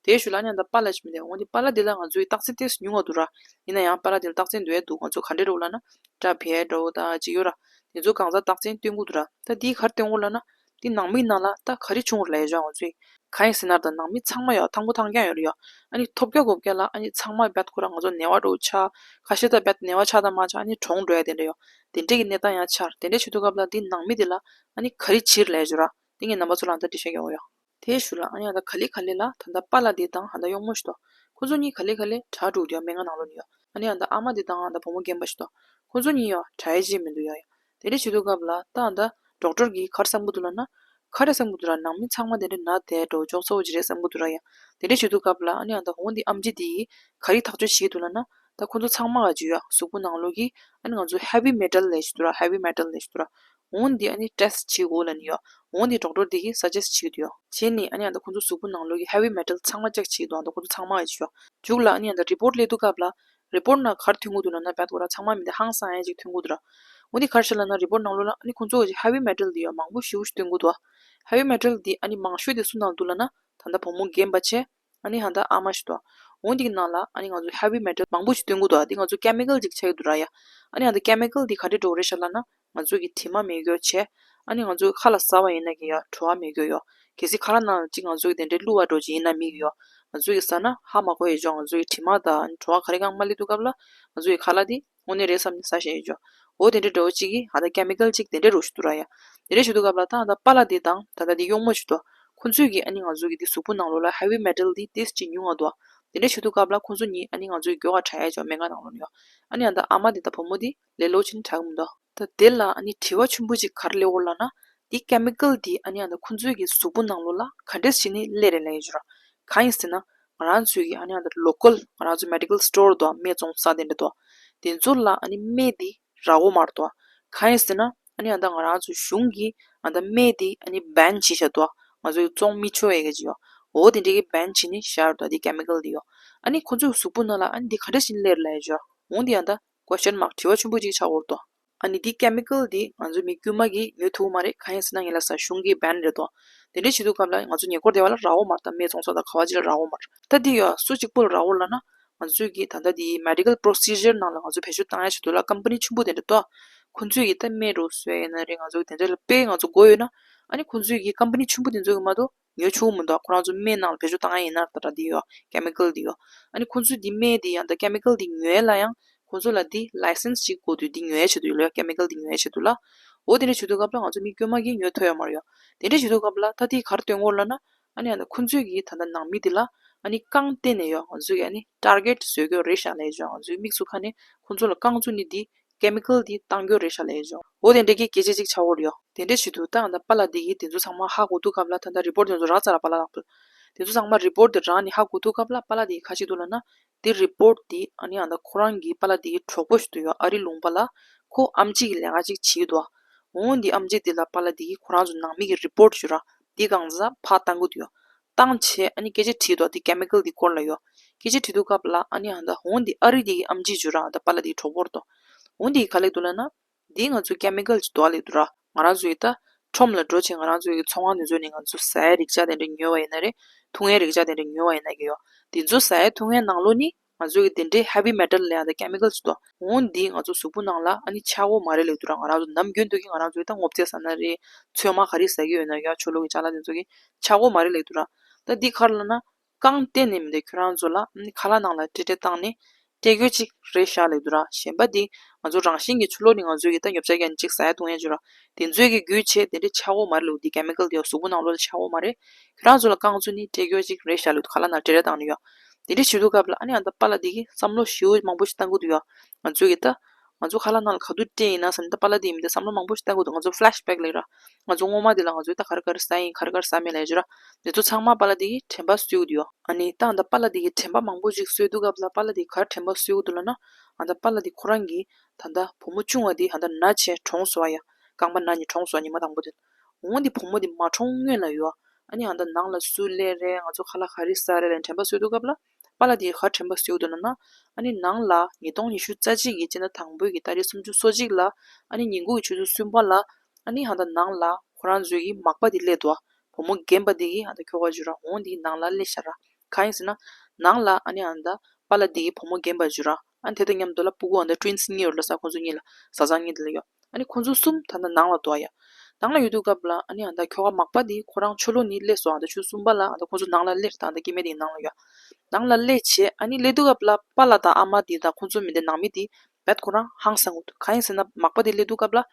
དེའི་ཤུལ་ལ་ཨ་ནི་ཨ་ད་པཱ་ལགས་ཅིག་མི་དེ་འོ་འདི་པཱ་ལགས་དེ་ལ་ང་ཚོའི་རྟགས་མཚན་ཏོག་ཙམ་ཉུང་བ་འདུག་ར། ཡིན་ན་ཡང་པཱ་ལགས་དེ་ལ་རྟགས་མཚན་འདུག་ཡ་འདུག་ང་ཚོ་ག་འདྲ་འདྲ་བོ་ལབ་ན་སྐྲ་འཕེལ་འདྲ་བོ་དང་ཅིག་ཡོད་ར། དེ་ཚོ་གང་ཚང་རྟགས་མཚན་སྟོན་གི་འདུག་ར། ད་འདི་ག་རེ་སྟོན་གོ་ལབ་ན། འདི་ནང་མི་ནང་ལ་ད་ག་རེ་བྱུང་ར་ལབ་ཡ་ཅིག་ང་ཚོས། གང་ཡིན་ཟེར་ན་ད་ནང་མི་ཚང་མ་ཡ་ཐང་པོ་ཐང་རྐྱང་ཡོད་རེད་ཡ། ཨ་ནི་ཐོབ་རྒྱག་དགོས་རྒྱག་ལ་ཨ་ནི་ཚང་མ་རྦད་ཁོ་རང་ང་ཚོ་ན་བ་འདྲ་བོ་ཆགས། ཁ་ཤས་ད་རྦད་ན་བ་ཆགས་དང་མ་ཆགས་ཨ་ནི་གྲོངས་འགྲོ་ཡ་དེ་འདྲ་ཡོད། དེ་འདྲ་གི་གནས་སྟངས་ཡང་ཆགས། དེ་འདྲ་བྱེད་དུས་སྐབས་ལ་འདི་ནང་མི་དེ་ལ་ཨ་ནི་ག་རེ་བྱེད་ར་ལབ་ཡ་ཅིག་ར། དེ་ངས་རྣམ་པ་ཚོ་ལ་ད་འགྲེལ་བཤད་རྒྱག་གོ་ཡ། དེའི་ཤུལ་ལ་ཨ་ནི་ཨ་ད་ག་ལེ་ག་ལེ་ལ་ད་ད་པཱ་ལགས་དེ་དང་ཨ་ད་གཡོག་མོ་ཞིག་འདུག་ཁོ་ཚོ་གཉིས་ག་ལེ་ག་ལེ་དྲག་འགྲོ་གི་འདུག་ཡ། སྨན་ཁང་ནང་ལོགས་ནས་ཡ། ཨ་ནི་ཨ་ད་ཨ་མ་དེ་དང་ཨ་ད་བུ་མོ་རྒན་པ་ཞིག་འདུག་ཁོ་ཚོ་གཉིས་ཡ་དྲག་ཡ་ཅིག་མི་འདུག་ཡ་ཡ། དེ་འདྲ་བྱེད་དུས་སྐབས་ལ་ད་ཨ་ད་ཌོག་ཊར་གིས་ག་རེ་བསམ་གི་འདུག་ལབ་ན། ག་རེ་བསམ་གི་འདུག་ར། ནང་མི་ཚང་མ་དེ་འདྲ་ན་དེ་འདྲ་བོ་ཅོག་ཙེ་བོ་ཅིག་རེད་བསམ་གི་འདུག་ར་ཡ། དེ་འདྲ་བྱེད་དུས་སྐབས་ལ་ཨ་ནི་ཨ་ད་འོ་འདི་ཨེམ་ཆི་དེས་ག་རེ་ཐག་གཅོད་བྱེད་ཀྱི་འདུག་ལབ་ན། ད་ཁོ་ཚོ་ཚང་མ་ག་ཅིག་ཡ་གཟུགས་པོ་ནང་ལོགས་ཀྱི་ཨ་ནི་ང་ཚོ་heavy metal ལབ་ཞིག་འདུག་ར། heavy metal ལབ་ཞིག་འདུག་ར། འོ་འདི་ཨ་ནི་ཊེ་སི་ཊི་བྱེད་དགོས་ལབ་ནི་ཡ། འོ་འདི་ཌོག་ཊར་དེ་གིས་སཱ་ཇེ་སི་ཊི་བྱེད་ཀྱི་འདུག་ཡ། བྱས་ནས་ཨ་ནི་ཨ་ད་ཁོ་ཚོ་གཟུགས་པོ་ནང་ལོགས་ཀྱི་heavy metal ཚང་མ་ཅེག་བྱེད་ཀྱི་འདུག་ཨ་ད་ཁོ་ཚོ་ཚང་མ་ག་ཅིག་ཡ། མཇུག་ལ་ཨ་ནི་ཨ་ད་རི་པོར་ཊི་སླེབས་དུས་སྐབས་ལ། རི་པོར་ཊི་ནང་ག་རེ་ཐོན་གྱི་འདུག་ལབ་ན་རྦད་ཁོ་རང་ཚང་མ་མི་དེ་ཧང་སང་ཡ་ཅིག་ཐོན་གྱི་འདུག་ར། འོ་འདི་ག་རེ་ཤག་ལབ་ན་རི་པོར་ཊི་ནང་ལོགས་ལ་ཨ་ནི་ཁོང་ཚོ་གི་heavy metal འདི་ཡ་མང་པོ་ཞེ་པོ་ཞིག་སྟོན་གྱི་འདུག heavy metal འདི་ཨ་ནི་མང་ཤོས་དེ་སུ་ནང་འདུག་ལབ་ན་ད་ལྟ་བུ་མོ་རྒན་པ་བྱས། ཨ་ནི་ཨ་ད་ཨ་མ་ཞིག་འདུག་འོ་འདི་གི་ནང་ལ་ཨ་ནི་ང་ཚོ་heavy metal མང་པོ་ཞིག་སྟོན་གྱི་འདུག་འདི་ང་ཚོ་chemical ཅིག་ཆགས་ཀྱི་འདུག་ར་ཡ། ཨ་ནི་ཨ་ད་chemical འདི་ག་འདྲ་འདྲ་བོ་རེད་ཤག་ལབ་ན། ང་ཚོ་གི་དྲི་མ་མེད་རྒྱུ་བྱས། ཨ་ནི་ང་ཚོ་ཁ་ལ་ཟ་བ་ཡིན་ན་གི་ཡ་བྲོ་བ་མེད་རྒྱུ་ཡ། གལ་སྲིད་ཁ་ལག་ནང་ཅིག་ང་ཚོ་གི་དེ་འདྲའི་བླུགས་པ་འདྲ་བོ་ཅིག་ཡིན་ན་མི་གི་ཡ། ང་ཚོ་གི་ཟ་ན་ཧ་མ་གོ་ཡ་ཅིག་ང་ཚོ་གི་དྲི་མ་དང་བྲོ་བ་ག་རེ་གང་མ་སླེབས་དུས་སྐབས་ལ་ང་ཚོ་གི་ཁ་ལག་དེ་དངོས་གནས་རེད་བསམ་ནས་ཟ་ཤེས་ཡ་ཅིག་འོ་དེ་འདྲའི་འདྲ་བོ་ཅིག་གི་ཨ་ད་chemical ཅིག་དེ་འདྲའི་རུ་ཞིག་འདུག་ར་ཡ། དེ་འདྲ་ཞིག་འདུག་སྐབས་ལ་ད་ཨ་ད་པཱ་ལགས་དེ་དང་ད་ལྟ་དེ་གཡོག་མོ་ཞིག་འདུག་ཁོང་ཚོས་གི་ཨ་ནི་ང་ཚོ་གི་དེ་གཟུགས་པོ་ནང་ལོགས་ལ་heavy metal དེ་ཏོག་ཙམ་ཅིག་ཉུང་བ་འདུག་དེ་འདྲ་ཞིག་འདུག་སྐབས་ལ་ཁོང་ཚོ་གཉིས་ཨ་ནི་ང་ཚོའི་མགྱོགས་ཁ་དྲག་ཡ་ཅིག་སྨན་ཁང་ནང་ལོགས་ནས་ཡ། ཨ་ནི་ཨ་ད་ཨ་མ་དེ་དང་བུ་མོ་དེ་ལས་སླ་པོ་ཅིག་ནི་དྲག་གི་མི་འདུག་ད་དེ་ལ་ཨ་ནི་དྲི་བ་ཆེན་པོ་ཅིག་ག་རེ་སླེབས་ཡོད་ལབ་ན། འདི་chemical འདི་ཨ་ནི་ཨ་ད་ཁོང་ཚོའི་གི་གཟུགས་པོ་ནང་ལོགས་ལ་ག་འདྲས་བྱས་ནས་སླེབས་རེད་ལབ་ཡོད་ཅིག་ར། གང་ཡིན་ཟེར་ན། ང་རང་ཚོའི་གི་ཨ་ནི་ཨ་ད་local ང་རང་ཚོ་medical store འདུག་སྨན་བཙོང་ས་དེ་འདྲ་འདུག་དེ་ཚོ་ལ་ཨ་ནི་སྨན་འདི་རག་གི་མ་རེད་འདུག་གང་ཡིན་ཟེར་ན། ཨ་ནི་ཨ་ད་ང་རང་ཚོ་གཞུང་གིས་ཨ་ད་སྨན་འདི་ཨ་ནི་ban བྱས་བཞག་འདུག་ང་ཚོ་གི་བཙོང་མི་ཆོག་ཡ་གི་ཅིག་ཡོད། འོ་དེ་འདྲ་གི་ban བྱས་ནས་བཞག་འདུག་འདི་chemical འདི་ཡོད། ཨ་ནི་ཁོ་ཚོའི་གཟུགས་པོ་ནང་ལ་ཨ་ནི་འདི་ག་འདྲ་ཞིག་སླེབས་ལབ་ཡ་ཅིག་ཡོད། འོ་འདི་ཡང་ད་question mark དྲི་བ་ཆེན་པོ་ཅིག་ཆགས་ཡོད་དོ། ཨ་ནི་འདི་chemical འདི་ང་ཚོ་མི་དཀྱུས་མ་གིས་ཉོ་ཐུབ་མ་རེད། གང་ཡིན་ཟེར་ན་ངས་ལབ་ས་གཞུང་གིས་ban རེད་དོ། དེ་འདྲ་བྱེད་དུས་སྐབས་ལ་ང་ཚོ་ཉེ་འཁོར་སྡེ་བ་ལ་རག་ཡོད་མ་རེད། ད་སྨན་བཙོང་ས་དང་ག་བ་ཅིག་ལ་རག་ཡོད་མ་རེད། ད་འདི་ཡོད་སུ་གཅིག་པོ་ལ་རག་ཡོད་ལབ་ན། ང་ཚོས་ཀྱིས་ད་ལྟ་འདི་medical procedure ནང་ལ་ང་ཚོ་བེད་སྤྱོད་བཏང་ཡ་ཆེད་དུ་ལ་ཀམ་པ་ནི་ཆེན་པོ་དེ་འདྲ་འདུག་ཁོང་ཚོས་ཀྱིས་ད་སྨན་རུ་བཟོས་ཡིན་ན་རེད། ང་ཚོ་དེ་འདྲ་ལ་དཔེ་ང་ཚོ་དགོས་ཡོད་ན། ཨ་ནི་ཁོང་ཚོས་ཀྱིས་ཀམ་པ་ནི་ཆེན་པོ་དེ་ཚོ་གིས་མ་གཏོགས་ཉོ་ཆོག་མི་འདུག་ཁོ་རང་ཚོ་སྨན་ནང་ལ་བེད་སྤྱོད་བཏང་ཡ་ཡིན་ན་ད་ད་འདི་ཡོད་chemical འདི་ཡོད། ཨ་ནི་ཁོང་ཚོས་འདི་སྨན་འདི་ཡང་ད་chemical འདི་ཉོ་ཡ་ལ་ཡང་ཁོང་ཚོ་ལ་འདི་license ཅིག་དགོས་དུས་འདི་ཉོ་ཡ་ཆེད་དུ་ཡོད་ལ་chemical འདི་ཉོ་ཡ་ཆེད་དུ་ལ། འོ་དེ་འདྲ་བྱེད་དུས་སྐབས་ལ་ང་ཚོ་མི་དཀྱུས་མ་གིས་ཉོ་ཐུབ་ཡ་མ་རེད་ཡོད། དེ་འདྲ་བྱེད་དུས་སྐབས་ལ་ད་འདི་ག་རེ་སྟོན་གྱི་ཡོད་ལབ་ན། ཨ་ནི་ཨ་ནི་ཁོང་ཚོས་ཀྱིས་ད་ལྟ་ནང་མི་འདི་ལ་ཨ་ནི་རྐང་བརྟེན་ནས་ཡོད་ང་ཚོས་ཀྱིས་ཨ་ནི་target བཟོས་ཀྱི་ཡོད་རེད་ཤག་ལབ་ཡ་ཅིག་ཡོད། ང་ཚོའི་དམིགས་སུ་ཁ་ནས་ཁོང་ཚོ་ལ་རྐང་བཙུགས་ནས་འདི་chemical འདི་བཏང་གི་ཡོད་རེད་ཤག་ལབ་ཡ་ཅིག་ཡོད། འོ་དེ་འདྲ་གི་སྐད་ཆ་ཅིག་ཆགས་ཡོད་རེད་ཡོད། དེ་འདྲ་བྱེད་དུས་ད་ཨ་ད་པཱ་ལགས་འདི་གིས་དེ་ཚོ་ཚང་མ་ཧ་གོ་དུས་སྐབས་ལ་ད་ལྟ་report དེ་ཚོ་རག་ཚར་ར་པཱ་ལགས་ལག་ཏུ། དེ་ཚོ་ཚང་མ་report དེ་རག་ནས་ཧ་གོ་དུས་སྐབས་ལ་པཱ་ལགས་འདི་གིས་ག་རེ་བྱེད་འདུག་ལབ་ན། དེ་report དེ་ཨ་ནི་ཨ་ད་ཁོ་རང་གི་པཱ་ལགས་དེ་གི་གྲོགས་པོ་ཞིག་ཏུ་ཡོད་ཨ་རི་ལུང་པ་ལ་ཁོ་ཨེམ་ཆི་གི་ལས་ཀ་ཅིག་བྱེད་ཀྱི་འདུག་འོ་འདི་ཨེམ་ཆི་དེ་ལ་པཱ་ལགས་དེ་གིས་ཁོ་རང་ཚོ་ནང་མི་གི་report ཞུ་ར་དེ་གང་ཟག་ཕར་བཏང་གི་འདུག་ཡོད། བཏང་བྱས་ཨ་ནི་སྐད་ཆ་དྲིས་འདུག་དེ་chemical དེ་སྐོར་ལ་ཡོད། སྐད་ཆ་དྲིས་དུས་སྐབས་ལ་ཨ་ནི་ཨ་ད་འོ་འདི་ཨ་རི་དེ་གི་ཨེམ་ཆི་ཞུ་ར་ཨ་ད་པཱ་ལགས་དེ་གི་གྲོགས་པོ་རེད་དོ། འོ་འདི་གིས་ག་རེ་ལབ་ཀྱི་འདུག་ལབ་ན། འདི་ང་ཚོ་chemical ཅིག་འདུག་ལབ་ཀྱི་འདུག་ར། ང་རང་ཚོ་ཡི་ད་ཁྲོམ་ལ་འགྲོ་བྱས་ང་རང་ཚོ་ཡི་ཚོང་ཁང་དེ་ཚོ་ནས་ང་ཚོ་ཟ་ཡའི་རིགས་ཆ་དེ་འདྲ་ཉོས་པ་ཡིན་ན་རེད། འཐུང་ཡའི་རིགས་ཆ་དེ་འདྲ་ཉོས་པ་ཡིན་ན་གི་ཡོད། དེ་ཚོ་ཟ་ཡའི་འཐུང་ཡའི་ནང་ལོགས་ནི་ང་ཚོ་གི་དེ་འདྲའི་heavy metal ལབ་ཡ་ད་chemical ཅིག་འདུག་འོ་འདི་ང་ཚོ་གཟུགས་པོ་ནང་ལ་ཨ་ནི་ཆག་སྒོ་མ་རེད་ལབ་ཀྱི་འདུག་ར། ང་རང་ཚོ་ནམ་རྒྱུན་དུ་གི་ང་རང་ཚོ་ཡི་ད་སྔོ་ཚལ་ཟ་ན་རེད། ཚོད་མ་ག་རེ་ཟ་གི་ཡོད་ན་ཡ་ཆོ་ལོ་གི་ཅ་ལག་དེ་ཚོ་གི་ཆག་སྒོ་མ་རེད་ལབ་ཀྱི་འདུག་ར། ད་འདི་ག་རེ་ལབ་ན། རྐང་བརྟེན་ནས་མི་འདུག་ཁྱོད་རང་ཚོ་ལ་ཨ་ནི་ཁ་ལག་ནང་ལ་སྤྲད་སྤྲད་བཏང་ནས་སྤྲད་རྒྱུ་ཅིག་རེད་ཤག་ལབ་ཀྱི་འདུག་ར། གཞན་པ་འདི་ང་ཚོ་རང་བཞིན་གྱི་ཆུ་ལོག་ནི་ང་ཚོས་ཀྱི་ད་ཉོ་ཆ་རྒྱག་ནས་ཅིག་ཟ་ཡ་འཐུང་ཡ་ཅིག་ར། དེ་ཚོས་ཀྱི་བརྒྱུད་བྱས་དེ་འདྲའི་ཆག་སྒོ་མ་རེད་ལབ་ཀྱི་འདུག chemical དེ་གཟུགས་པོ་ནང་ལོགས་ལ་ཆག་སྒོ་མ་རེད། ཁྱོད་རང་ཚོ་ལ་རྐང་བཙུགས་ནས་སྤྲད་རྒྱུ་ཅིག་རེད་ཤག་ལབ་ཀྱི་འདུག་ཁ་ལག་ནང་སྤྲད་སྤྲད་བཏང་ནས་ཡོད། དེ་འདྲ་བྱེད་དུས་སྐབས་ལ་ཨ་ནི་ཨ་ད་པཱ་ལགས་འདི་གིས་བསམ་བློ་ཞེ་པོ་མང་པོ་ཞིག་བཏང་གི་འདུག་ཡ། ང་ཚོས་ཀྱི་ད། ང་ཚོ་ཁ་ལག་ནང་ལ་ག་དུས་སྤྲད་ཡིན་ན་བསམ་ནས་ད་པཱ་ལགས་འདི་མི་འདི་བསམ་བློ་མང་པོ་ཞིག་བཏང་གི་འདུག་ང་ཚོ་flashback ལབ་ཀྱི་ར། ང་ཚོ་སྔོན་མ་འདི་ལ་ང་ཚོས་ད་ག་རེ་ག་རེ་ཟ་ཡིན་ག་རེ་ག་རེ་ཟ་མེད་ལབ་ཀྱི་ར། འདི་ཚོ་ཚང་མ་པཱ་ལགས་འདི་གིས་དྲན་པ་གསོས་ཀྱི་འདུག་ཡ། ཨ་ནི་ད་ཨ་ད་པཱ་ལགས་འདི་གིས་དྲན་པ་མང་པོ་ཞིག་གསོས་དུས་སྐབས་ལ་པཱ་ལགས་འདི་ག་རེ་དྲན་པ་གསོས་ཀྱི་འདུག་ལབ་ན། ཨ་ད་པཱ་ལགས་འདི་ཁོ་རང་གིས་ད་ལྟ་བུ་མོ་ཆུང་བ་འདི་ཨ་ད་ན་བྱས་གྲོངས་སོང་བ་ཡ། རྐང་པ་ན་ནས་གྲོངས་སོང་ཉི་མ་དང་པོ་དེ། འོ་འདི་བུ་མོ་འདི་མ་གྲོངས་སྔོན་ལ་ཡོད། ཨ་ནི་ཨ་ད་ནང་ལ་སུ་སླེབས་རེད། ང་ཚོ་ཁ་ལག་ག་རེ་ཟ་རེད་ལབ་དྲན་པ་གསོས་དུས་སྐབས་ལ། པཱ་ལགས་དེ་ག་དྲན་པ་གསོས་འདུག་ལབ་ན། ཨ་ནི་ནང་ལ་ཉིས་སྟོང་ཉི་ཤུ་རྩ་གཅིག་གི་སྤྱི་ཟླ་དང་པོའི་གི་ཏ་རིག་སུམ་ཅུ་སོ་གཅིག་ལ། ཨ་ནི་ཉིན་གུང་གི་ཆུ་ཚོད་གསུམ་པ་ལ། ཨ་ནི་ཧ་ད་ནང་ལ་ཁོ་རང་ཚོའི་གི་མག་པ་དེ་སླེབས་འདུག་བུ་མོ་རྒན་པ་དེ་གི་ཧ་ད་ཁྱོ་ག་བརྗོད་ར་འོང་དེ་ནང་ལ་སླེབས་ཤག་ར། གང་ཡིན་ཟེར་ན། ནང་ལ་ཨ་ནི་ཧ་ད་པཱ་ལགས་དེ་གི་བུ་མོ་རྒན་པ་བརྗོད་ར། ཨ་ནི་དེ་དང་མཉམ་དུ་ལ་སྤུ་གུ་ཧ་ད་twins གཉིས་ཡོད་ལ་ས་ཁོང་ཚོ་གཉིས་ལ་བཟའ་ཚང་གཉིས་དེ་ལ་ཡོད། ཨ་ནི་ཁོང་ཚོ་གསུམ་ད་ལྟ་ནང་ལ་འདུག་ཡ། ནང་ལ་ཡོད་དུས་སྐབས་ལ་ཨ་ནི་ཨ་ད་ཁྱོ་ག་མག་པ་དེ་ཁོ་རང་ཆུ་ལོག་ནས་སླེབས་སོང་། ཨ་ད་ཆུ་གསུམ་པ་ལ་ཨ་ད་ཁོང་ཚོ་ནང་ལ་སླེབས། ད་ཨ་ད་སྐྱེ་དམན་དེ་ནང་ལ་ཡོད། ནང་ལ་སླེབས་བྱས་ཨ་ནི་སླེབས་དུས་སྐབས་ལ་པཱ་ལགས་དང་ཨ་མ་དེ་དང་ཁོང་ཚོ་མི་དེ་ནང་མི་དེ་བད་ཁོ་རང་ཧང་སང་གི་འདུག་གང་ཡིན་ཟེར་ན་མག་པ་དེ་སླེབས་དུས་སྐབས་ལ།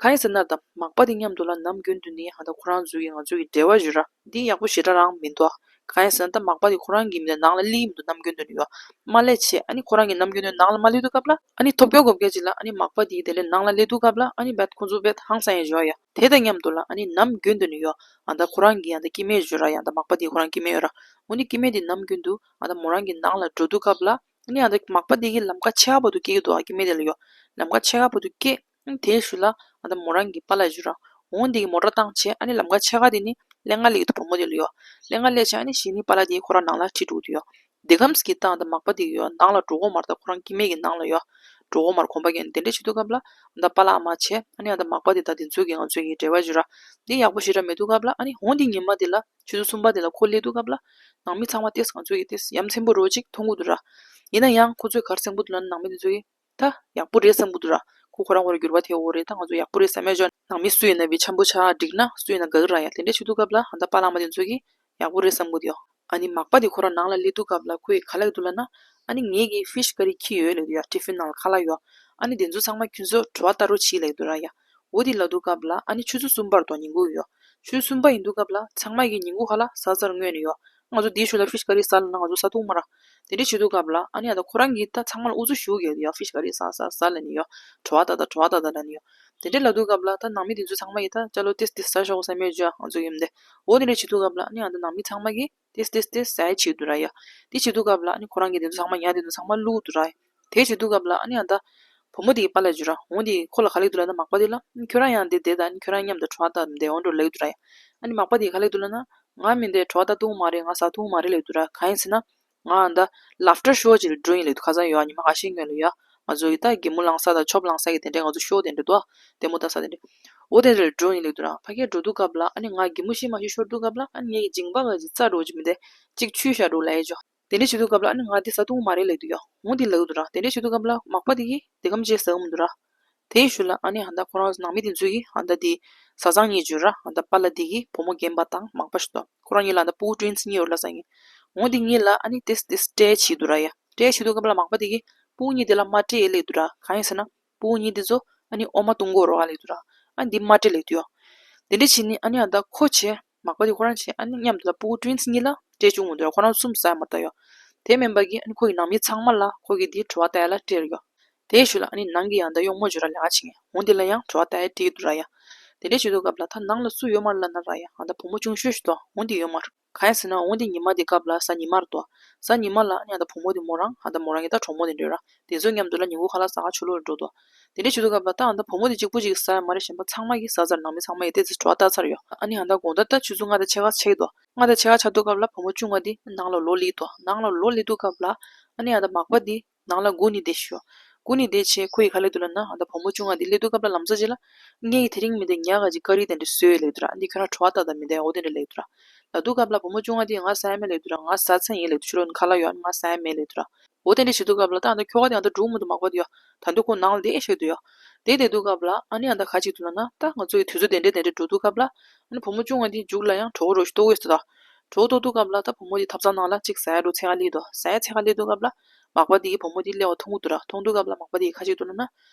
གང་ཡིན་ཟེར་ན་ད་མག་པ་དེ་མཉམ་དུ་ལ་ནམ་རྒྱུན་དུ་ནས་ཨ་ད་ཁོ་རང་ཚོ་གི་ང་ཚོ་གི་འབྲེལ་བ་ཡོད་ར། འདི་ཡག་པོ་ཞེ་དྲག་རང་མི་འདུག་གང་ཡིན་ཟེར་ན་ད་མག་པ་དེ་ཁོ་རང་གི་མི་དེ་ནང་ལ་སླེབས་ཀྱི་མི་འདུག་ནམ་རྒྱུན་དུ་ནས་ཡོད། མ་སླེབས་བྱས་ཨ་ནི་ཁོ་རང་གི་ནམ་རྒྱུན་དུ་ནང་ལ་མ་སླེབས་དུས་སྐབས་ལ་ཨ་ནི་ཐོབ་སྐྱོ་གོ་བརྒྱ་ཅིག་ལ་ཨ་ནི་མག་པ་དེ་དེ་ལས་ནང་ལ་སླེབས་དུས་སྐབས་ལ་ཨ་ནི་བད་ཁོང་ཚོ་བད་ཧང་སང་ཡ་བྱོས་ཡ། དེ་དང་མཉམ་དུ་ལ་ཨ་ནི་ནམ་རྒྱུན་དུ་ནས་ཡོད། ཨ་ད་ཁོ་རང་གི་ཨ་ད་སྐྱེ་དམན་བྱོས་ར་ཡ། ཨ་ད་མག་པ་དེ་ཁོ་རང་སྐྱེ་དམན་ཡོད་ར། འོ་ནི་སྐྱེ་དམན་དེ་ནམ་རྒྱུན་དུ་ཨ་ད་མོ་རང་གི་ནང་ལ་འགྲོ་དུས་སྐབས་ལ་ཨ་ནི་ཨ་ད་མག་པ་དེ་གི་ལམ་ཁ་ཕྱེད་ཀ་བར་དུ་སྐྱེལ་གྱི་འདུག་ཨ་སྐྱེ་དམན་དེ་ལ་ཡོད། ལམ་ཁ་ཕྱེད་ཀ་བར་དུ་སྐྱེལ། དེའི་ཤུལ་ལ་ཨ་ད་མོ་རང་གི་པཱ་ལགས་བྱོས་ར། འོ་འདི་གི་མོ་ཊ་བཏང་བྱས་ཨ་ནི་ལམ་ཁ་ཕྱེད་ཀ་དེ་ནི་ཀླད་ཀ་སླེབས་ཀྱི་འདུག་བུ་མོ་དེ་ལ་ཡོད། ཀླད་ཀ་སླེབས་བྱས་ཨ་ནི་གཞི་ནས་པཱ་ལགས་དེ་ཁོ་རང་ནང་ལ་ཁྲིད་འགྲོ་གི་འདུག་ཡོད། དེ་གམ་སྐྱིད་ད་ཨ་ད་མག་པ་དེ་གི་ཡོད་ནང་ལ་འགྲོ་གི་མ་རེད། ད་ཁོ་རང་སྐྱེ་དམན་གི་ནང་ལ་ཡོད། འགྲོ་གི་མ་རེད། གོམ་པ་རྒྱག་ནས་དེ་འདྲ་བྱེད་དུས་སྐབས་ལ་ཨ་ད་པཱ་ལགས་ཨ་མ་བྱས་ཨ་ནི་ཨ་ད་མག་པ་དེ་ད་དེ་ཚོ་གི་ང་ཚོ་གི་འབྲེལ་བ་བྱོས་ར། འདི་ཡག་པོ་ཞེ་དྲག་མེད་དུས་སྐབས་ལ་ཨ་ནི་འོ་འདི་ཉི་མ་དེ་ལ་ཆུ་ཚོད་གསུམ་པ་དེ་ལ་ཁོ་སླེབས་དུས་སྐབས་ལ་ནང་མི་ཚང་མ་ཏེས་ང་ཚོ་གི་ཏེས་ཡ་མཚན་པོ་རོ་ཅིག་མཐོང་གི་འདུག་ར། ཡིན་ན་ཡང་ཁོ་ཚོས་ག་རེ་བསམ་གི་འདུག་ལབ་ན་ནང་མི་དེ་ཚོ་གི་ད་ཡག་པོ་རེད་བསམ་གི་འདུག་ར། ཁོ་ཁོ་རང་ཁོ་རང་འགྱུར་བ་ཐེབས་ཡོད་རེད། ད་ང་ཚོ་ཡག་པོ་རེད་བསམ་ཡ་ཅོ། ནང་མི་སུ་ཡིན་ན་བི་འཆམ་པོ་ཆགས་འགྲིག་ན་སུ་ཡིན་ན་དགའ་གི་ར་ཡ། དེ་འདྲ་བྱེད་དུས་སྐབས་ལ་ཨ་ད་པཱ་ལགས་ཨ་མ་དེ་ཚོ་གིས་ཡག་པོ་རེད་བསམ་གི་འདུག་ཡ། ཨ་ནི་མག་པ་དེ་ཁོ་རང་ནང་ལ་སླེབས་དུས་སྐབས་ལ་ཁོས་ག་ལབ་ཀྱི་འདུག་ལབ་ན། ཨ་ནི་ངེད་ཀྱིས་ཕིཤ་ཀ་རི་འཁྱེར་ཡོད་ལབ་ཀྱི་འདུག་ཡ། ཊི་ཕིན་ནང་ལ་ཁ་ལག་ཡོད། ཨ་ནི་དེ་ཚོ་ཚང་མ་ཁྱོད་ཚོ་བྲོ་བ་ལྟ་རོགས་བྱེད་ལབ་ཀྱི་འདུག་ར་ཡ། འོ་དེ་ལབ་དུས་སྐབས་ལ་ཨ་ནི་ཆུ་ཚོད་གསུམ་པར་དོ་ཉིན་གུང་ཡོད། ཆུ་ཚོད་གསུམ་པ་ཡིན་དུས་སྐབས་ལ་ཚང་མ་གིས་ཉིན་གུང་ཁ་ལག་ཟ་ཚར་སྔོན་ནས་ཡོད། ང་ཚོ་དེའི་ཤུལ་ལ་ཕིཤ་ཀ་རི་ཟ་ལབ་ན་ང་ཚོ་ཟ་ཐུབ་མ་ར། དེ་འདྲ་བྱེད་དུས་སྐབས་ལ་ཨ་ནི་ཨ་ད་ཁོ་རང་གིས་ད་ཚང་མ་ལ་ཨུ་ཚུགས་ཞུ་གི་ཡོད། ཕིཤ་ཀ་རི་ཟ་ཟ་ཟ་ལབ་ནས་ཡོད། བྲོ་བ་ལྟ་ད་བྲོ་བ་ལྟ་ད་ལབ་ནས་ཡོད། དེ་འདྲ་ལབ་དུས་སྐབས་ལ་ད་ནང་མི་དེ་ཚོ་ཚང་མ་གིས་ད་ཅ་ལོ་ཏེས་ཏེས་ཟ་ཤོག་བསམ་ཡོད་ཅོ། ང་ཚོ་ཡིན་དེ། འོ་དེ་འདྲ་བྱེད་དུས་སྐབས་ལ་ཨ་ནི་ཨ་ད་ནང་མི་ཚང་མ་གིས་ཏེས་ཏེས་ཏེས་ཟ་ཡ་བྱེད་འདུག་ར་ཡ། དེ་བྱེད་དུས་སྐབས་ལ་ཨ་ནི་ཁོ་རང་གིས་དེ་ཚོ་ཚང་མ་ཉ་དེ་ཚོ་ཚང་མ་བླུགས་འདུག་ར་ཡ། དེ་བྱེད་དུས་སྐབས་ལ་ཨ་ནི་ཨ་ད་བུ་མོ་དེ་གིས་པཱ་ལགས་བརྗོད་ར། འོ་དེ་ཁོ་ལ་ག་ལབ་འདུག་ལབ་ན་མག་པ་དེ་ལ་ཁྱོད་རང་ཡང་དེ་བསྡད་ད་ཨ་ནི་ཁྱོད་རང་མཉམ་དུ་བྲོ་བ་ལྟ་བསྡད་འོང་འགྲོ་ལབ་འདུག་ར་ཡ། ཨ་ནི་མག་པ་དེ་གིས་ག་ལབ་འདུག་ལབ་ན། ང་མི་འདི་བྲོ་བ་ལྟ་ཐུབ་མ་རེད། ང་ཟ་ཐུབ་མ་རེད་ལབ་འདུག་ར། གང་ཡིན་ཟེར་ན། ང་ཨ་ད་ལབ་ཊར་ཤོ་ཅིག་ལ་འགྲོ་ཡིན་ལབ་འདུག་ཁ་སང་ཡོད་ཉི་མ་ཁ་ཤས་སྔོན་ལ་ཡོད། ང་ཚོ་ཡི་ད་གད་མོ་ལངས་ས་དང་ཆོབ་ལངས་ས་གི་དེ་འདྲའི་ང་ཚོ་ཤོ་དེ་འདྲ་འདུག་ལྟད་མོ་ལྟ་ས་དེ་འདྲ། འོ་དེ་འདྲ་ལ་འགྲོ་ཡིན་ལབ་འདུག་ར། ཕ་གིར་འགྲོ་དུས་སྐབས་ལ་ཨ་ནི་ང་གད་མོ་ཤི་མ་ཤི་ཤོར་དུས་སྐབས་ལ་ཨ་ནི་ངའི་མཇིང་པ་ག་ཅིག་རྩ་འགྲོ་ཅིག་མི་འདུག་ཅིག་ཆུས་བཞག་འགྲོ་ལབ་ཡ་ཅོ། དེ་འདྲ་བྱེད་དུས་སྐབས་ལ་ཨ་ནི་ང་འདི་ཟ་འདུག་མ་རེད་ལབ་འདུག་ཡ། འོ་འདི་ལབ་འདུག་ར། དེ་འདྲ་བྱེད་དུས་སྐབས་ལ་མག་པ་དེ་གིས་དེ་གམ་ཅིག་ཟ་གི་མི་འདུག་ར། དེའི་ཤུལ་ལ་ཨ་ནི་ཨ་ད་ཁོ་རང་ནང་མི་དེ་ཚོ་གིས་ཨ་ད་དེ་བཟའ་ཚང་གཉིས་བརྗོད་ར། ཨ་ད་པཱ་ལགས་དེ་གི་བུ་མོ་རྒན་པ་དང་མག་པ་ཞིག་འདུག་ཁོ་རང་གཉིས་ལ་ཨ་ད་སྤུ་གུ་ཊུ་ཝིན་སི་གཉིས་ཡོད་ལབ་ས་ཡིན། འོ་དེ་གཉིས་ལ་ཨ་ནི་དེ་དེ་སྤྲད་བྱེད་འདུག་ར་ཡ། སྤྲད་བྱེད་དུས་སྐབས་ལ་མག་པ་དེ་གིས་སྤུ་གུ་གཉིས་དེ་ལ་མ་སྤྲད་ཡ་ལབ་འདུག་ར། གང་ཡིན་ཟེར་ན། སྤུ་གུ་གཉིས་དེ་ཚོ་ཨ་ནི་འོ་མ་བཏུང་དགོས་རེད་ལབ་འདུག་ར། ཨ་འདི་མ་སྤྲད་ལབ་འདུག་ཡ། དེ་འདྲ་བྱས་ནས་ཨ་ནི་ཨ་ད་ཁོ་བྱས་མག་པ་དེ་ཁོ་རང་བྱས་ཨ་ནི་མཉམ་དུ་ལ་སྤུ་གུ་ཊུ་ཝིན་སི་གཉིས་ལ་སྤྲད་བཅུག་མི་འདུག་ར། ཁོ་རང་གསུམ་ཟ་ཡ་མ་ད་ཡོད། དེ་མིན་པ་གི་ཨ་ནི་ཁོ་ཡི་ནང་མི་ཚང་མ་ལ་ཁོ་གི་དེ་དྲི་བ་བལྟ་ཡ་ལ་སྤྲད་ཡོད། དེའི་ཤུལ་ལ་ཨ་ནི་ནང་གི་ཨ་ད་གཡོག་མོ་བརྗོད་ར་ལས་ཀ་བྱེད་མཁན་འོ་འདི་ལ་ཡང་དྲི་བ་བལྟ་ཡ་སྤྲད་འདུག་ར་ཡ། དེ་འདྲ་བྱེད་དུས་སྐབས་ལ་ད་ནང་ལ་སུ་ཡོད་མ་རེད་ལབ་ན་ར་ཡ། ཨ་ད་བུ་མོ་ཆུང་ཤོས་ཤིག་འདུག་འོ་འདི་ཡོད་མ་རེད། གང་ཡིན་ཟེར་ན་འོ་འདི་ཉི་མ་འདི་སྐབས་ལ་གཟའ་ཉི་མ་རེད་འདུག་གཟའ་ཉི་མ་ལ་ཨ་ནི་ཨ་ད་བུ་མོ་དེ་མོ་རང་ཨ་ད་མོ་རང་གི་ད་གྲོགས་མོ་དེ་འདྲ་ར། དེ་ཚོ་མཉམ་དུ་ལ་ཉིན་གུང་ཁ་ལག་ཟ་ག་ཕྱི་ལོགས་ལ་འགྲོ་འདུག་དེ་འདྲ་བྱེད་དུས་སྐབས་ལ་ད་ཨ་ད་བུ་མོ་དེ་གཅིག་པུ་གཅིག་ཟ་ཡ་མ་རེད། གཞན་པ་ཚང་མ་གིས་ཟ་ཚར། ནང་མི་ཚང་མ་ཡིས་ཏོག་ཙམ་དྲི་བ་བལྟ་ཚར་ཡོད། ཨ་ནི་ཨ་ད་དགོང་དག་ད་ཆུ་ཚོད་ལྔ་དང་ཕྱེད་ཀ་ཆགས་ཀྱི་འདུག་ལྔ་དང་ཕྱེད་ཀ་ཆགས་དུས་སྐབས་ལ་བུ་མོ་ཆུང་བ་དེ་ནང་ལ་ལོག་སླེབས་འདུག་ནང་ལ་ལོག་སླེབས་དུས་སྐབས་ལ་ཨ་ནི་ཨ་ད་མག་པ་དེ་ནང་ལ་སྒུག་ནས་བསྡད་ཤག་སྒུག་ནས་བསྡད་བྱས་ཁོ་ཡིས་ག་ལབ་འདུག་ལབ་ན། ཨ་ད་བུ་མོ་ཆུང་བ་འདི་སླེབས་དུས་སྐབས་ལ་ལམ་སང་ཅིག་ལ་ངས་དེ་རིང་མི་འདི་ཉལ་ག་ཅིག་དཀར་རིལ་དེ་འདྲ་བཟོས་ལབ་འདུག་ར། འདི་ཁྱོད་རང་དྲི་བ་བཏང་དང་མི་འདི་འོ་དེ་འདྲ་ལབ་འདུག་ར། ལབ་དུས་སྐབས་ལ་བུ་མོ་ཆུང་བ་འདིས་ང་ཟ་ཡ་མེད་ལབ་འདུག་ར། ང་ཟ་ཚར་ཡིན་ལབ་འདུག་ཕྱི་ལོགས་ནས་ཁ་ལག་ཡོད། ཨ་ནི་ང་ཟ་ཡ་མེད་ལབ་འདུག་ར། འོ་དེ་འདྲ་བྱེད་དུས་སྐབས་ལ་ད་ཨ་ད་ཁྱོ་ག་དེ་ཨ་ད་འགྲོ་མི་འདུག་མག་པ་དེ་ཡ། ད་དུང་ཁོ་ནང་ལ་བསྡད་བཞག་འདུག་ཡ། དེ་བསྡད་དུས་སྐབས་ལ་ཨ་ནི་ཨ་ད་ག་ཅིག་འདུག་ལབ་ན། ད་ང་ཚོ་ཡི་དུས་ཚོད་དེ་འདྲ་དེ་འདྲ་འགྲོ་དུས་སྐབས་ལ་ཨ་ནི་བུ་མོ་ཆུང་བ་དེ་མཇུག་ལ་ཡང་གྲོད་ཁོག་རོ་ཞིག་ལྟོགས་ཡོད་ས་ད། གྲོད་ཁོག་ལྟོགས་དུས་སྐབས་ལ་ད་བུ་མོ་དེ་ཐབ་ཚང་ནང་ལ་ཅིག་ཟ་ཡ་འགྲོ་འཚོལ་ག་སླེབས་འདུག་ཟ་ཡ་འཚོལ་ག་སླེབས་དུས་སྐབས་ལ་མག་པ་དེ་གིས་བུ་མོ་དེ་སླེབས་པ་མཐོང་གི་འདུག་ར། མཐོང་དུས་སྐབས་ལ་མག་པ་དེ་གིས་ག་ཅིག་འདུག་ལབ་ན།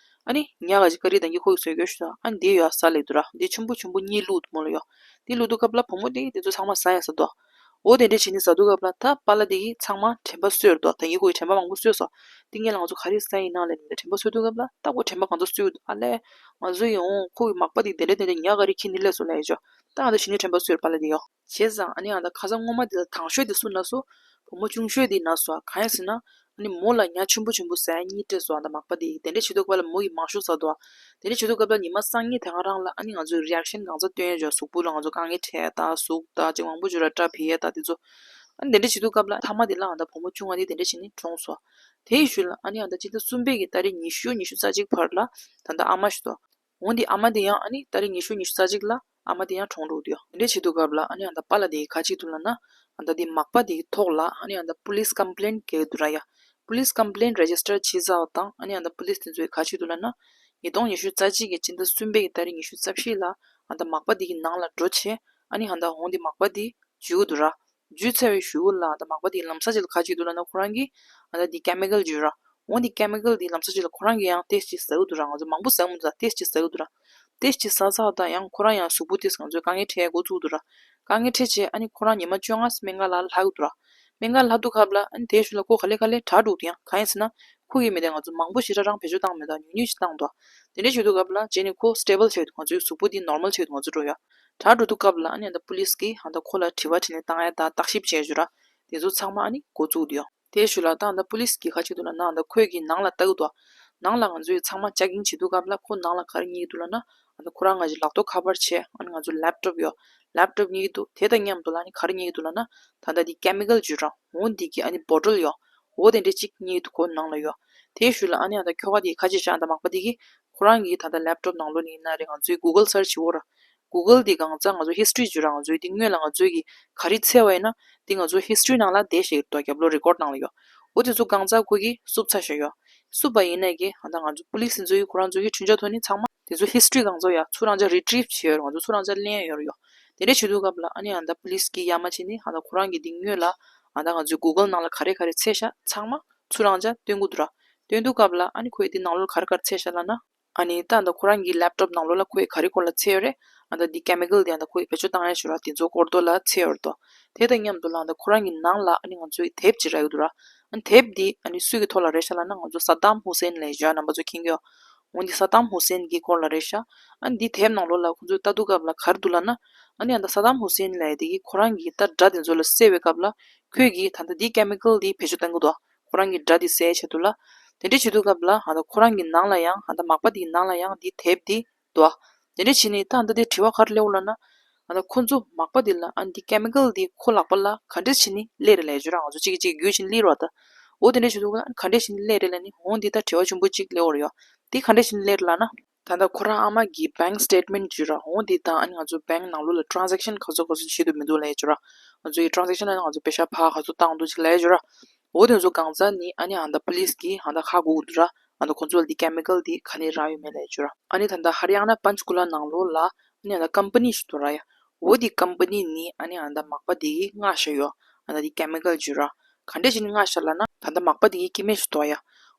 ཨ་ནི་ཉལ་ག་ཅིག་དཀར་རིལ་དང་གི་ཁོ་གིས་བཟོས་ཡོད་ཤག་ཨ་ནི་འདི་ཡོད་ཟ་ལབ་འདུག་ར། འདི་ཆུན་པོ་ཆུན་པོ་གཉིས་བླུགས་འདུག་མོ་ལ་ཡ། འདི་བླུགས་དུས་སྐབས་ལ་བུ་མོ་དེ་གིས་དེ་ཚོ་ཚང་མ་ཟ་ཡ་ཟ་འདུག་འོ་དེ་འདྲ་བྱས་ནས་ཟ་དུས་སྐབས་ལ་ད་པཱ་ལགས་དེ་གིས་ཚང་མ་དྲན་པ་གསོས་འདུག་ད་གིན་ཁོ་གིས་དྲན་པ་མང་པོ་གསོས་སོང་། འདི་སྔོན་ལ་ང་ཚོ་ག་རེ་ཟ་ཡིན་ན་ལབ་ནས་དྲན་པ་གསོས་དུས་སྐབས་ལ་ད་ཁོ་དྲན་པ་གང་ཚང་གསོས་འདུག་ཨ་ལས། ང་ཚོ་ཡིན་འོང་ཁོ་གི་མག་པ་དེ་དེ་འདྲ་དེ་འདྲ་ཉལ་ག་རེ་ཁྱེར་ནས་སླེབས་སོང་ལབ་ཡ་ཅོ། ད་ཨ་ད་ཞི་ནས་དྲན་པ་གསོས་པཱ་ལགས་དེ་ཡ། བྱས་ཙང་ཨ་ནི་ཨ་ད་ཁ་སང་སྔོན་མ་དེ་ལ་དང་ཤོས་དེ་སུ་ན་སོང་། བུ་མོ་ཆུང་ཤོས་དེ་ན་སོང་། གང་ཡིན་ཟེར་ན། ཨ་ནི་མོ་ལ་ཉ་ཆེན་པོ་ཆེན་པོ་ཟ་ཡ་གཉིས་སྤྲད་སོང་། ཨ་ད་མག་པ་དེ་དེ་འདྲ་བྱེད་དུས་སྐབས་ལ་མོ་ཡིས་མང་ཤོས་ཟ་འདུག་དེ་འདྲ་བྱེད་དུས་སྐབས་ལ་ཉི་མ་སང་ཉིན་དེ་སྔ་རང་ལ་ཨ་ནི་ང་ཚོའི་རི་ཨེག་ཤན་གང་ཚ་སྟོན་ཡ་ཅོ། གཟུགས་པོ་ལ་ང་ཚོ་དཀའ་ངལ་འཕྲད་ཡ་ད་ཟུག་ད་ཅིག་མང་པོ་ཅིག་ར་སྐྲ་འཕེལ་ཡ་ད་དེ་ཚོ། ཨ་ནི་དེ་འདྲ་བྱེད་དུས་སྐབས་ལ་མཐའ་མ་དེ་ལ་ཨ་ད་བུ་མོ་ཆུང་བ་དེ་དེ་འདྲ་བྱས་ནས་གྲོངས་སོང་། དེའི་ཤུལ་ལ་ཨ་ནི་ཨ་ད་སྤྱི་ཟླ་གསུམ་པའི་གི་ཏ་རིག་ཉི་ཤུ་ཉི་ཤུ་རྩ་གཅིག་བར་ལ་ད་ད་ཨ་མ་ཤི་འདུག་འོ་འདི་ཨ་མ་དེ་ཡང་ཨ་ནི་ཏ་རིག་ཉི་ཤུ་ཉི་ཤུ་རྩ་གཅིག་ལ་ཨ་མ་དེ་ཡང་གྲོངས་འགྲོ་གི་འདུག་ཡ། དེ་འདྲ་བྱེད་དུས་སྐབས་ལ་ཨ་ནི་ཨ་ད་པཱ་ལགས་དེ་གིས་ག་བྱེད་འདུག་ལབ་ན། ཨ་ད་དེ་མག་པ་དེ་གི་ཐོག་ལ་ཨ་ནི་ཨ་ད་པོ་ལིས་ཀམ་པི་ལེན་རྒྱག་གི་འདུག་ར་ཡ། པོ་ལིས་ཀམ་པི་ལེན་རེ་ཇི་སི་ཊར་བྱས་ཚར་བ་དང་ཨ་ནི་ཨ་ད་པོ་ལིས་དེ་ཚོས་ག་བྱེད་འདུག་ལབ་ན། ཉིས་སྟོང་ཉི་ཤུ་རྩ་གཅིག་གི་སྤྱི་ཟླ་གསུམ་པའི་གི་ཏ་རིག་ཉི་ཤུ་རྩ་བཞི་ལ་ཨ་ད་མག་པ་དེ་གི་ནང་ལ་འགྲོ་བྱས་ཨ་ནི་ཨ་ད་འོ་འདི་མག་པ་དེ་འཇུས་འདུག་ར། འཇུས་ཚར་བའི་གཞུག་གུ་ལ་ཨ་ད་མག་པ་དེ་ལམ་སང་ཅིག་ལ་ག་བྱེད་འདུག་ལབ་ན། ཁོ་རང་གིས་ཨ་ད་དེ་ཀེ་མི་ཀལ་འཇུས་ར། འོ་དེ་ཀེ་མི་ཀལ་དེ་ལམ་སང་ཅིག་ལ་ཁོ་རང་གིས་ཡང་ཏོག་ཙམ་ཟ་གི་འདུག་ར། ང་ཚོ་མང་པོ་ཟ་གི་མི་འདུག་ད་ཏོག་ཙམ་ཟ་གི་འདུག་ར། ཏོག་ཙམ་ཟ་ཚར་དང་ཡང་ཁོ་རང་ཡང་གཟུགས་པོ་ཏོག་ཙམ་ང་ཚོའི་དཀའ་ངལ་འཕྲད་འགོ་བཙུགས་འདུག་ར། དཀའ་ངལ་འཕྲད་བྱས་ཨ་ནི་ཁོ་རང་ཉི་མ་བཅོ་ལྔ་སྨན་ཁང་ལ་ལྷག་གི་འདུག་ར། སྨན་ཁང་ལ་ལྷག་དུས་སྐབས་ལ་ཨ་ནི་དེའི་གཞུག་ལ་ཁོ་ག་ལེ་ག་ལེ་དྲག་འགྲོ་གི་འདུག་ཡ། གང་ཡིན་ཟེར་ན། ཁོ་གིས་མི་དེ་ང་ཚོ་མང་པོ་ཞེ་དྲག་རང་བེད་སྤྱོད་བཏང་མེད་ད། ཉུང་ཉུང་ཞིག་བཏང་འདུག་དེ་འདྲ་བྱེད་དུས་སྐབས་ལ་རྗེས་ནས་ཁོ་སི་ཊེ་བལ་ཆགས་འདུག་ང་ཚོའི་གཟུགས་པོ་འདི་ནོར་མལ་ཆགས་འདུག་ང་ཚོ་འགྲོ་ཡ། དྲག་འགྲོ་དུས་སྐབས་ལ་ཨ་ནི་ཨ་ད་པོ་ལིས་ཀྱིས་ཨ་ད་ཁོ་ལ་དྲི་བ་དྲིས་ལན་བཏང་ཡ་ད་བརྟག་ཞིབ་བྱས་བྱུང་ར། དེ་ཚོ་ཚང་མ་ཨ་ནི་འགོ་བཙུགས་འདུག་ཡ། དེའི་གཞུག་ལ་ད་ཨ་ད་པོ་ལིས་ཀྱིས་ག་བྱེད་འདུག་ལབ་ན། ཨ་ད་ཁོས་ཀྱིས་ནང་ལ་ལྟ་གི་འདུག་ནང་ལ་ང་ཚོས་ཚང་མ་ཅེག་ཨིན་བྱེད་དུས་སྐབས་ལ་ཁོ་ནང་ལ་ག་རེ་རྙེད་ཀྱི་འདུག་ལབ་ན། ཨ་ད་ཁོ་རང་ང་ཚོའི་ལག་ཐོག་ཁ་པར་བྱས། ཨ་ནི་ང་ཚོའི་ལེབ་ཊོབ་ཡོད། ལེབ་ཊོབ་རྙེད་ཀྱི་འདུག་དེ་དང་མཉམ་དུ་ལ་ཨ་ནི་ག་རེ་རྙེད་ཀྱི་འདུག་ལབ་ན། ད་ལྟ་འདི་ཀེ་མི་ཀལ་བརྗོད་ར། འོ་འདི་གི་ཨ་ནི་བོ་ཊལ་ཡོད། འོ་དེ་འདྲ་གཅིག་རྙེད་ཀྱི་འདུག་ཁོ་ནང་ལ་ཡོད། དེའི་གཞུག་ལ་ཨ་ནི་ཨ་ད་ཁྱོ་ག་དེ་ག་བྱེད་ཤག་ཨ་ད་མག་པ་དེ་གིས་ཁོ་རང་གི་ད་ལྟ་ལེབ་ཊོབ་ནང་ལོགས་ནས་ཡིན་ན་རེད། ང་ཚོའི་གུ་གལ་སར་ཆི་བྱེད་ཀྱི་ཡོད་ར། གུ་གལ་དེ་གང་ཚ་ང་ཚོ་ཧིས་ཊོ་རི་བརྗོད་ར། ང་ཚོའི་དེ་སྔོན་ལ་ང་ཚོའི་གི་ག་རེ་འཚོལ་བ་ཡིན་ན་དེ་ང་ཚོ་ཧིས་ཊོ་རི་ནང་ལ་བསྡད་བཞག་གི་འདུག་རྒྱབ་ལོགས་རེ་ཀོཌ་ནང་ལ་ཡོད། འོ་དེ་ཚོ་གང་ཚ་ཁོ་གིས་བསུབ་ཚར་བཞག་ཡོད། བསུབ་པ་ཡིན་ནའི་གི་ཨ་ད་ང་ཚོ་པོ་ལིས་དེ་ཚོ་གིས་ཁོ་རང་ཚོ་གི་མཐུན་ཕྱོགས་ཐོག་ནས་ཚང་མ་དེ་ཚོ་ཧིས་ཊོ་རི་གང་ཚ་ཡ་ཚུར་རང་ཅག་རི་ཊི་རིབ་བྱས་ཡོད་ར། ང་ཚོ་ཚུར་རང་ཅག་ལེན་ཡ་ཡོད་ར་ཡོད། དེ་འདྲ་བྱེད་དུས་སྐབས་ལ་ཨ་ནི་ཨ་ད་པོ་ལིས་ཀྱིས་ཡ་མ་བྱས་ནས་ཨ་ད་ཁོ་རང་གི་དེ་སྔོན་ལ་ཨ་ད་ང་ཚོའི་གུ་གལ་ནང་ལ་ག་རེ་ག་རེ་འཚོལ་ཤག་ཚང་མ་ཚུར་རང་ཅག་སྟོན་གྱི་འདུག་ར། སྟོན་དུས་སྐབས་ལ་ཨ་ནི་ཁོས་དེ་ནང་ལོགས་ག་རེ་ག་རེ་འཚོལ་ཤག་ལབ་ན། ཨ་ནི་ད་ཨ་ད་ཁོ་རང་གི་ལེབ་ཊོབ་ནང་ལོགས་ལ་ཁོས་ག་རེ་སྐོར་ལ་འཚོལ་ཡོད་རེད། ཨ་ད་འདི་ཀེ་མི་ཀལ་དེ་ཨ་ད་ཁོས་བེད་སྤྱོད་བཏང་ཡ་ཞིག་ར། དེ་ཚོ་སྐོར་དོ་ལ་འཚོལ་ཡོད་རེད་དོ། དེ་དང་མཉམ་དུ་ལ་ཨ་ད་ཁོ་རང་གི་ནང་ལ་ཨ་ནི་ང་ཚོའི་དེབ་ཅིག་རག་གི་འདུག་ར། ཨ་ནི་དེབ་འདི་ཨ་ནི་སུའི་གི་ཐོག་ལ་རེད་ཤག་ལབ་ན། ང་ཚོ་སད་དམ་ཧུ་སེན་ལབ་ཡ་ཅིག་ཡོད། རྣམ་པ་ཚོ་མཁྱེན་གྱི་ཡོད། འོ་འདི་སད་དམ་ཧུ་སེན་གྱི་སྐོར་ལ་རེད་ཤག་ཨ་ནི་འདི་དེབ་ནང་ལོགས་ལ་ཁོ་ཚོས་ལྟ་དུས་སྐབས་ལ་ག་རེ་འདུག་ལབ་ན། ཨ་ནི་ཨ་ད་སད་དམ་ཧུ་སེན་ལབ་ཡ་དེ་གིས་ཁོ་རང་གི་ད་དགྲ་དེ་ཚོ་ལ་བསད་པའི་སྐབས་ལ་ཁོས་གི་ད་ལྟ་འདི་ཀེ་མི་ཀལ་འདི་བེད་སྤྱོད་བཏང་གི་འདུག་ཁོ་རང་གི་དགྲ་དེ་བསད་ཆེད་དུ་ལ། དེ་འདྲ་བྱེད་དུས་སྐབས་ལ་ཨ་ད་ཁོ་རང་གི་ནང་ལ་ཡང་ཨ་ད་མག་པ་དེའི་ནང་ལ་ཡང་འདི་དེབ་འདི་འདུག་དེ་འདྲ་བྱས་ནས་ད་ཨ་ད་དེ་དྲི་བ་ག་རེ་སླེབས་ཡོད་ལབ་ན། ཨ་ད་ཁོ་ཚོ་མག་པ་དེ་ལ་ཨ་ནི་དེ་ཀེ་མི་ཀལ་དེ་ཁོ་ལག་པ་ལ་ག་འདྲས་བྱས་ནས་སླེབས་རེད་ལབ་ཡ་ཅིག་ཡོད་ར། ང་ཚོ་གཅིག་གིས་གཅིག་རྒྱུས་བྱས་ནས་སླེབས་རེད་བ། ད་འོ་དེ་འདྲས་བྱེད་དུས་ལ་ཨ་ནི་ག་འདྲས་བྱས་ནས་སླེབས་རེད་ལབ་ནི་འོ་འདི་ད་དྲི་བ་ཆེན་པོ་གཅིག་སླེབས་ཡོད་རེད་ཡ། དེ་ག་འདྲས་བྱས་ནས་སླེབས་རེད་ལབ་ན། ད་ལྟ་ཁོ་རང་ཨ་མ་གི་bank statement་ཅིག་ཡོད་ར། འོ་འདི་དང་ཨ་ནི་ང་ཚོ་bank་ནང་ལོགས་ལ་transaction་ག་ཚོད་ག་ཚོད་བྱེད་འདུག་མི་འདུག་ལབ་ཡ་ཅིག་ཡོད་ར། ང་ཚོ་ཡི་transaction་ནང་ང་ཚོ་པེ་ཤ་ཕར་ག་ཚོད་བཏང་འདུག་ཅིག་ལབ་ཡ་ཅིག་ཡོད་ར། འོ་དེ་ཚོ་གང་ཟག་ནི་ཨ་ནི་ཨ་ད་police་གིས་ཨ་ད་ཧ་གོ་གི་འདུག་ར། ཨ་ད་ཁོ་ཚོ་ལ་འདི་ཀེ་མི་ཀལ་འདི་ག་ནས་རག་ཡོད་མེད་ལབ་ཡ་ཅིག་ཡོད་ར། ཨ་ནི་ད་ལྟ་ཧ་རི་ཡ་ན་པན་ཆ་ཀུ་ལ་ནང་ལོགས་ལ་ཨ་ནི་ཨ་ད་company་ཞིག་འདུག་ར་ཡ། འོ་འདི་company་ནི་ཨ་ནི་ཨ་ད་མག་པ་འདི་གིས་མངགས་བཞག་ཡོད། ཨ་ད་འདི་ཀེ་མི་ཀལ་ཅིག་ཡོད་ར། ག་འདྲས་བྱས་ནས་མངགས་བཞག་ལབ་ན་ད་ལྟ་མག་པ་འདི་གི་སྐྱེ་དམན་ཞིག་འདུག་ཡ།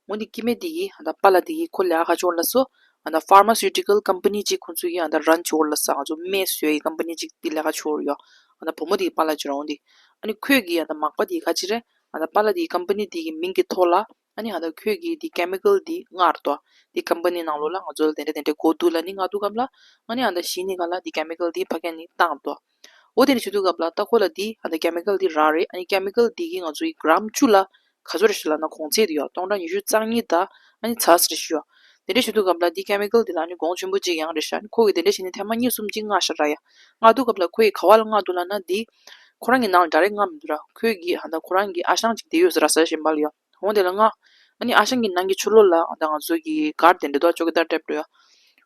འོ་འདི་སྐྱེ་དམན་འདི་གིས་ཨ་ད་པཱ་ལགས་འདི་གིས་ཁོ་ལས་ཀ་ག་ཅིག་ཡོད་ལབ་སོང་། ཨ་ད་pharmaceutical company་ཅིག་ཁོ་ཚོ་གིས་ཨ་ད་run་བྱེད་ཀྱི་ཡོད་ལབ་སོང་། ང་ཚོ་སྨན་བཟོ་ཡའི་company་ཅིག་འདི་ལས་ཀ་བྱེད་ཀྱི་ཡོད། ཨ་ད་བུ་མོ་འདི་གི་པཱ་ལགས་ཅིག་ཡོད་ར། འོ་འདི་ཨ་ནི་ཁོས་གིས་ཨ་ད་མག་པ་འདི་ག་ཅིག་རེད། ཨ་ད་པཱ་ལགས་འདི་གི་company་འདི་གི་མིང་གི་ཐོག་ལ་ཨ་ནི་ཨ་ད་ཁོས་གིས་འདི་ཀེ་མི་ཀལ་འདི་མངགས་རེད་དོ། འདི་company་ནང་ལོགས་ལ་ང་ཚོ་ལ་དེ་འདྲ་དེ་འདྲ་དགོས་འདུག་ལབ་ནི་མངགས་དུས་སྐབས་ལ་ཨ་ནི་ཨ་ད་གཞི་ནས་ག་ལ་འདི་ཀེ་མི་ཀལ་འདི་ཕ་གི་ནས་བཏང་རེད་དོ། འོ་དེ་འདྲ་བྱེད་དུས་སྐབས་ལ་ད་ཁོ་ལ་འདི་ཨ་ད་ཀེ་མི་ཀལ་འདི་རག་རེད། ཨ་ནི་ཀེ་མི་ཀལ་འདི་གིས་ང་ཚོ་ཡི་gram་བཅུ་ལ་ག་ཚོད་རེད་ཤག་ལབ་ན་གོང་ཚད་དེ་ཡོད། སྟོང་ཕྲག་ཉི་ཤུ་རྩ་གཉིས་དང་ཨ་ནི་ཚ་ཟེར་ཞུ་ཡོད། དེ་འདྲ་བྱེད་དུས་སྐབས་ལ་འདི་ཀེ་མི་ཀལ་འདི་ལ་ནི་གོང་ཆེན་པོ་གཅིག་ཡང་རེད་ཤག་ཨ་ནི་ཁོ་གིས་དེ་འདྲ་བྱས་ནས་ཐེངས་མ་གཉིས་གསུམ་གཅིག་མངགས་ཤག་ར་ཡ། མངགས་དུས་སྐབས་ལ་ཁོ་ཡིས་ག་བ་ལ་མངགས་འདུག་ལབ་ན་འདི་ཁོ་རང་གི་ནང་ལ་direct་མངགས་མི་འདུག་ར། ཁོས་གིས་ཨ་ད་ཁོ་རང་གི་ཨ་ཞང་གཅིག་བསྡད་ཡོད་ཟེར་ར་ཟེར་བཞིན་པ་ལ་ཡ། འོ་དེ་ལ་མངགས། ཨ་ནི་ཨ་ཞང་གི་ནང་གི་ཕྱི་ལོགས་ལ་ཨ་ད་ང་ཚོ་གི་guard་དེ་འདྲ་འདུག་ཅོ་ཀི་དར་type་འདྲ་ཡ།